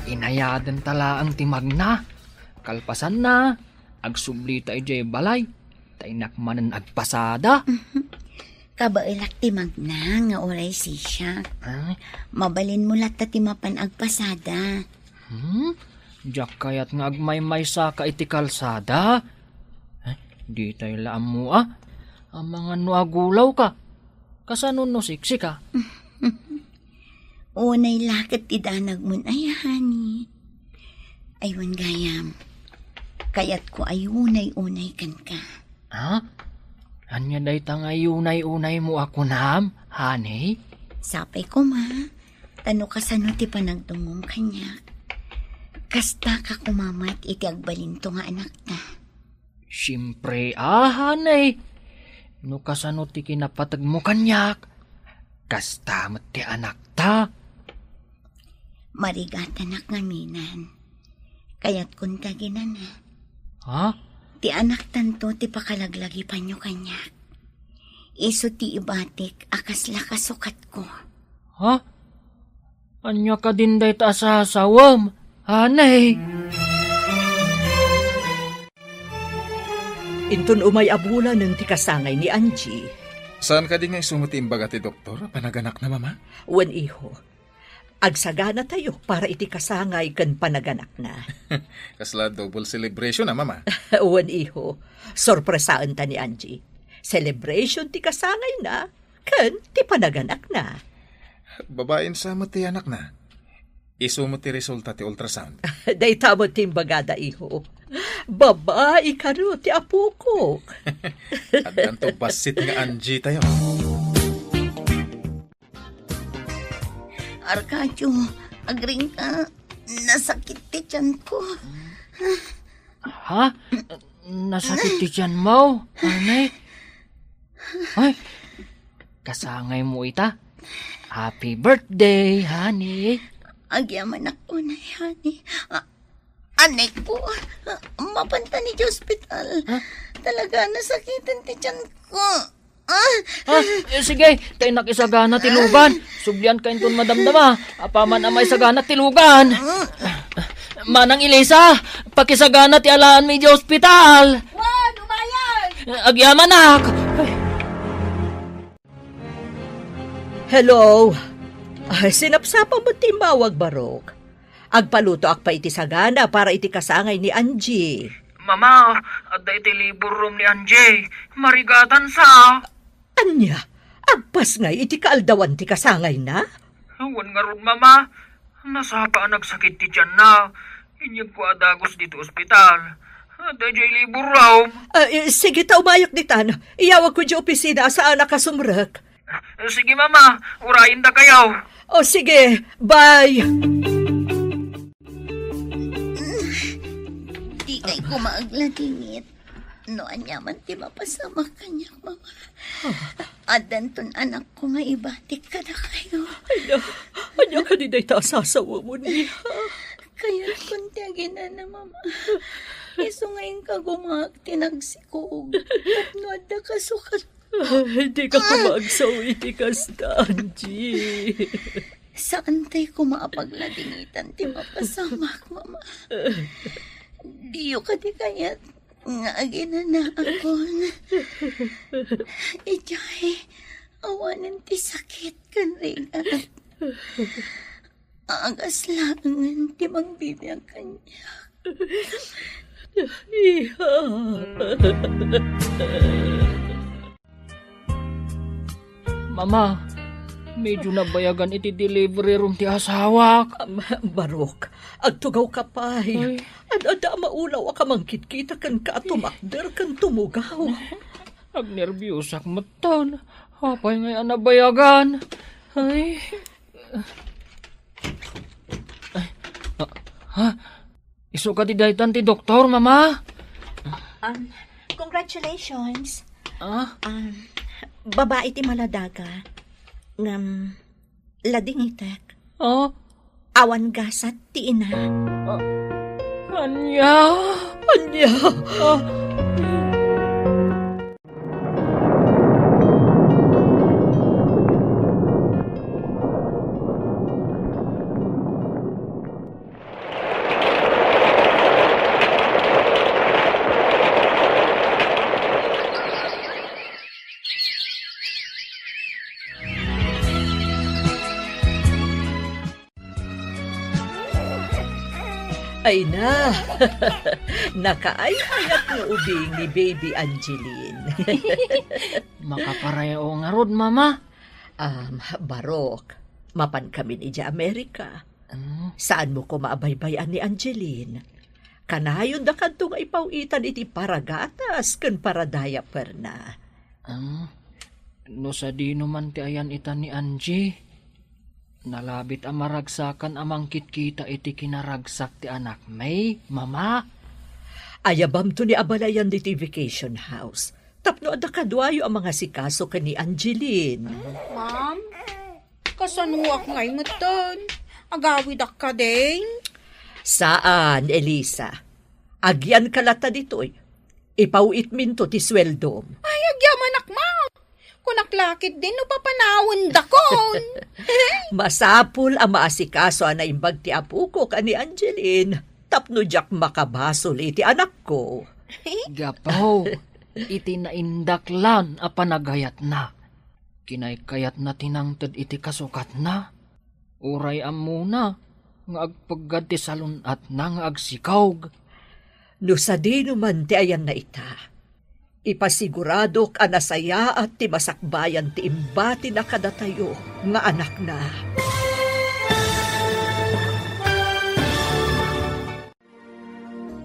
Inayadenta laeng ti magna. Kalpasanna, agsublita idiay balay. Ta innak manen agpasada. Kabaelak ti magna nga uray sisiak. Ay. Mabalinmo latta ti mapan agpasada. Hmm? Diak kayat nga agmaymaysaka iti kalsada. Eh, ditay la ammo a. Amangan no agulawka. Kasano no siksika? Unay la ket ti danagmon aya, honey. Ay, wen gayam. Kayatko a unay-unay kenka. Ha? Ania dayta nga unay-unaymo a kunam, honey? Sapay koma, ta no kasano ti panagdumngom kaniak, kastaka koma met iti agbalinto nga anakta. Siempre a, honey. No kasano ti kinapategmo kaniak, kasta met ti anakta. Marigatanak ngaminen. Kayatkonta, ginana. Ha? Ti anaktanto ti pakalaglagipanyo kaniak. Isu ti ibatik a kasla kasukatko. Ha? Ania kadin dayta a sasawem, honey? Inton umay a bulanen ti kasangay ni Angie. Saan kadi nga isu met ti imbaga ti doktor a panaganakna, Mama? Wen, iho. Agsaganatayo para iti kasangay ken panaganakna. Kasla double celebration a, Mama. Wen, iho. Sorpresaenta ni Angie. Celebration ti kasangayna ken ti panaganakna. Babain sa met ti anakna. Isu met ti resulta ti ultrasound. Dayta met ti imbagada, iho. Babai kano ti apokok. Addanto bassit nga Angie tayo. Arcadio, agringka. Nasakit ti tiyanko. Ha? Nasakit ti tiyanmo, honey? Ay, kasangaymo ita. Happy birthday, honey. Agyamanak unay, honey. A-, anay ko, mapanta ni ospital. Ha? Talaga, nasakiten ti tiyanko. Ah! Ah, eh, sige, ta innak isagana ti lugan. Sublianka inton madamdama. Apaman a maisagana ti lugan. Manang Elisa, pakisagana ti alaanmi idiay ospital. Wan, umayag! Agyamanak. Hello. Ay, sinapsapa met ti immawag, Barok. Agpalutoak pay iti sagana para iti kasangay ni Angie. Mama, adda iti labor room ni Angie. Marigatan sa. Ania? Agpasngay iti kaaldawan ti kasangayna? Awan ngarud, Mama. Nasapa a nagsakit ti tianna. Inyegko a dagus ditoy ospital. Daydiay labor room. Ah, eh, sige ta, umayak ditan. Iyawagko idiay opisina a saanak a sumrek. Sige, Mama. Urayen dakayo. O, sige. Bye. Dikay koma agladingit. No aniaman ti mapasamak kaniak, Mama. Addanton anakko nga ibatik kadakayo. Ania, ania kadi dayta a sasawamon, iha? Kayatkon ti aginana, Mama. Isu nga inka gumaak ti nagsikog tapno adda kasukat. Ay, dika koma agsao iti kasta, Angie. Saantay koma a pagladingitan ti mapasamak, Mama. Diyo kadi kayat nga aginanaakon? Idiay, awanen ti sakit ken rigat. Agas laengen ti mangbibiag kaniak. Iha. Mama, medyo nabayagan iti delivery room ti asawak. Am, Barok, agtugawka pay. Ay. Ad-adda a maulaw a kamangkitkita kenka a tumakder ken tumugaw. Agnerbiosak metten. Apay ngay a nabayagan? Ay. Ay. Ah, ha? Isu kadi daytan ti doktor, Mama? Um, congratulations. Ah? Um, babai ti maladaga. Ngem, ladingitek. Ah? Awan gasat ti ina. Ah, ania? Ania? Ah. Ay na, nakaay-ayat nga ubing ni Baby Angeline. Makaparaya ngarud, Mama. Um, Barok, mapan kamin idiay Amerika. Ah. Saanmo koma a baybay-an ni Angeline? Kanayon da kadto nga ipaw-itan iti paragatas ken paradayaperna. Ah, no sadino man ti ayan-itan ni Angie, nalabit a maragsakan a mangkitkita iti kinaragsak ti anakmi, Mama. Ayabamto ni a balayan ditoy vacation house tapno adda kaduayo a mangasikaso ken ni Angeline. Ma'am, kasanoak ngay metten? Agawidak kadin? Saan, Elisa. Agyanka latta ditoy. Ipaw-itminto ti sueldom. Ay, agyamanak, ma! Kunak la ketdin no papanawendakon. Masapul a maasikaso a naimbag ti apokok a ni Angeline tapno diak makabasol iti anakko. Gapu iti naindaklan a panagayatna. Kinaykayatna ti nangted iti kasukatna. Uray ammona nga agpeggad ti salun-atna nga agsikog. No sadino man ti ayanna ita, ipasiguradok a nasayaat ti masakbayan ti imbatina kadatayo nga anakna.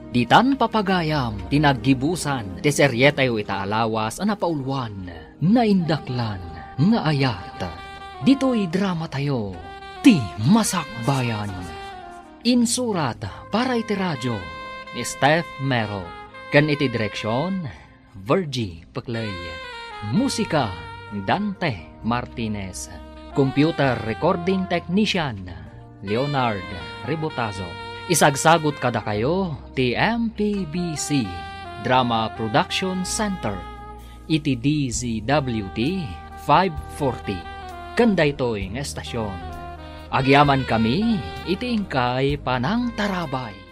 Ditan papagayam ti naggibusan ti serietayo ita a lawas a napauluan, Naindaklan nga Ayat. Ditoy dramatayo, Ti Masakbayan. Insurat para iti radio ni Steph Mero, ken iti direksion, Virgie Peclay. Musika, Dante Martinez. Computer recording technician, Leonard Ribotazo. Isagsagut kadakayo ti M P B C Drama Production Center iti D Z W T five forty. Ken daytoy nga estasion, agyamankami iti inkay panangtarabay.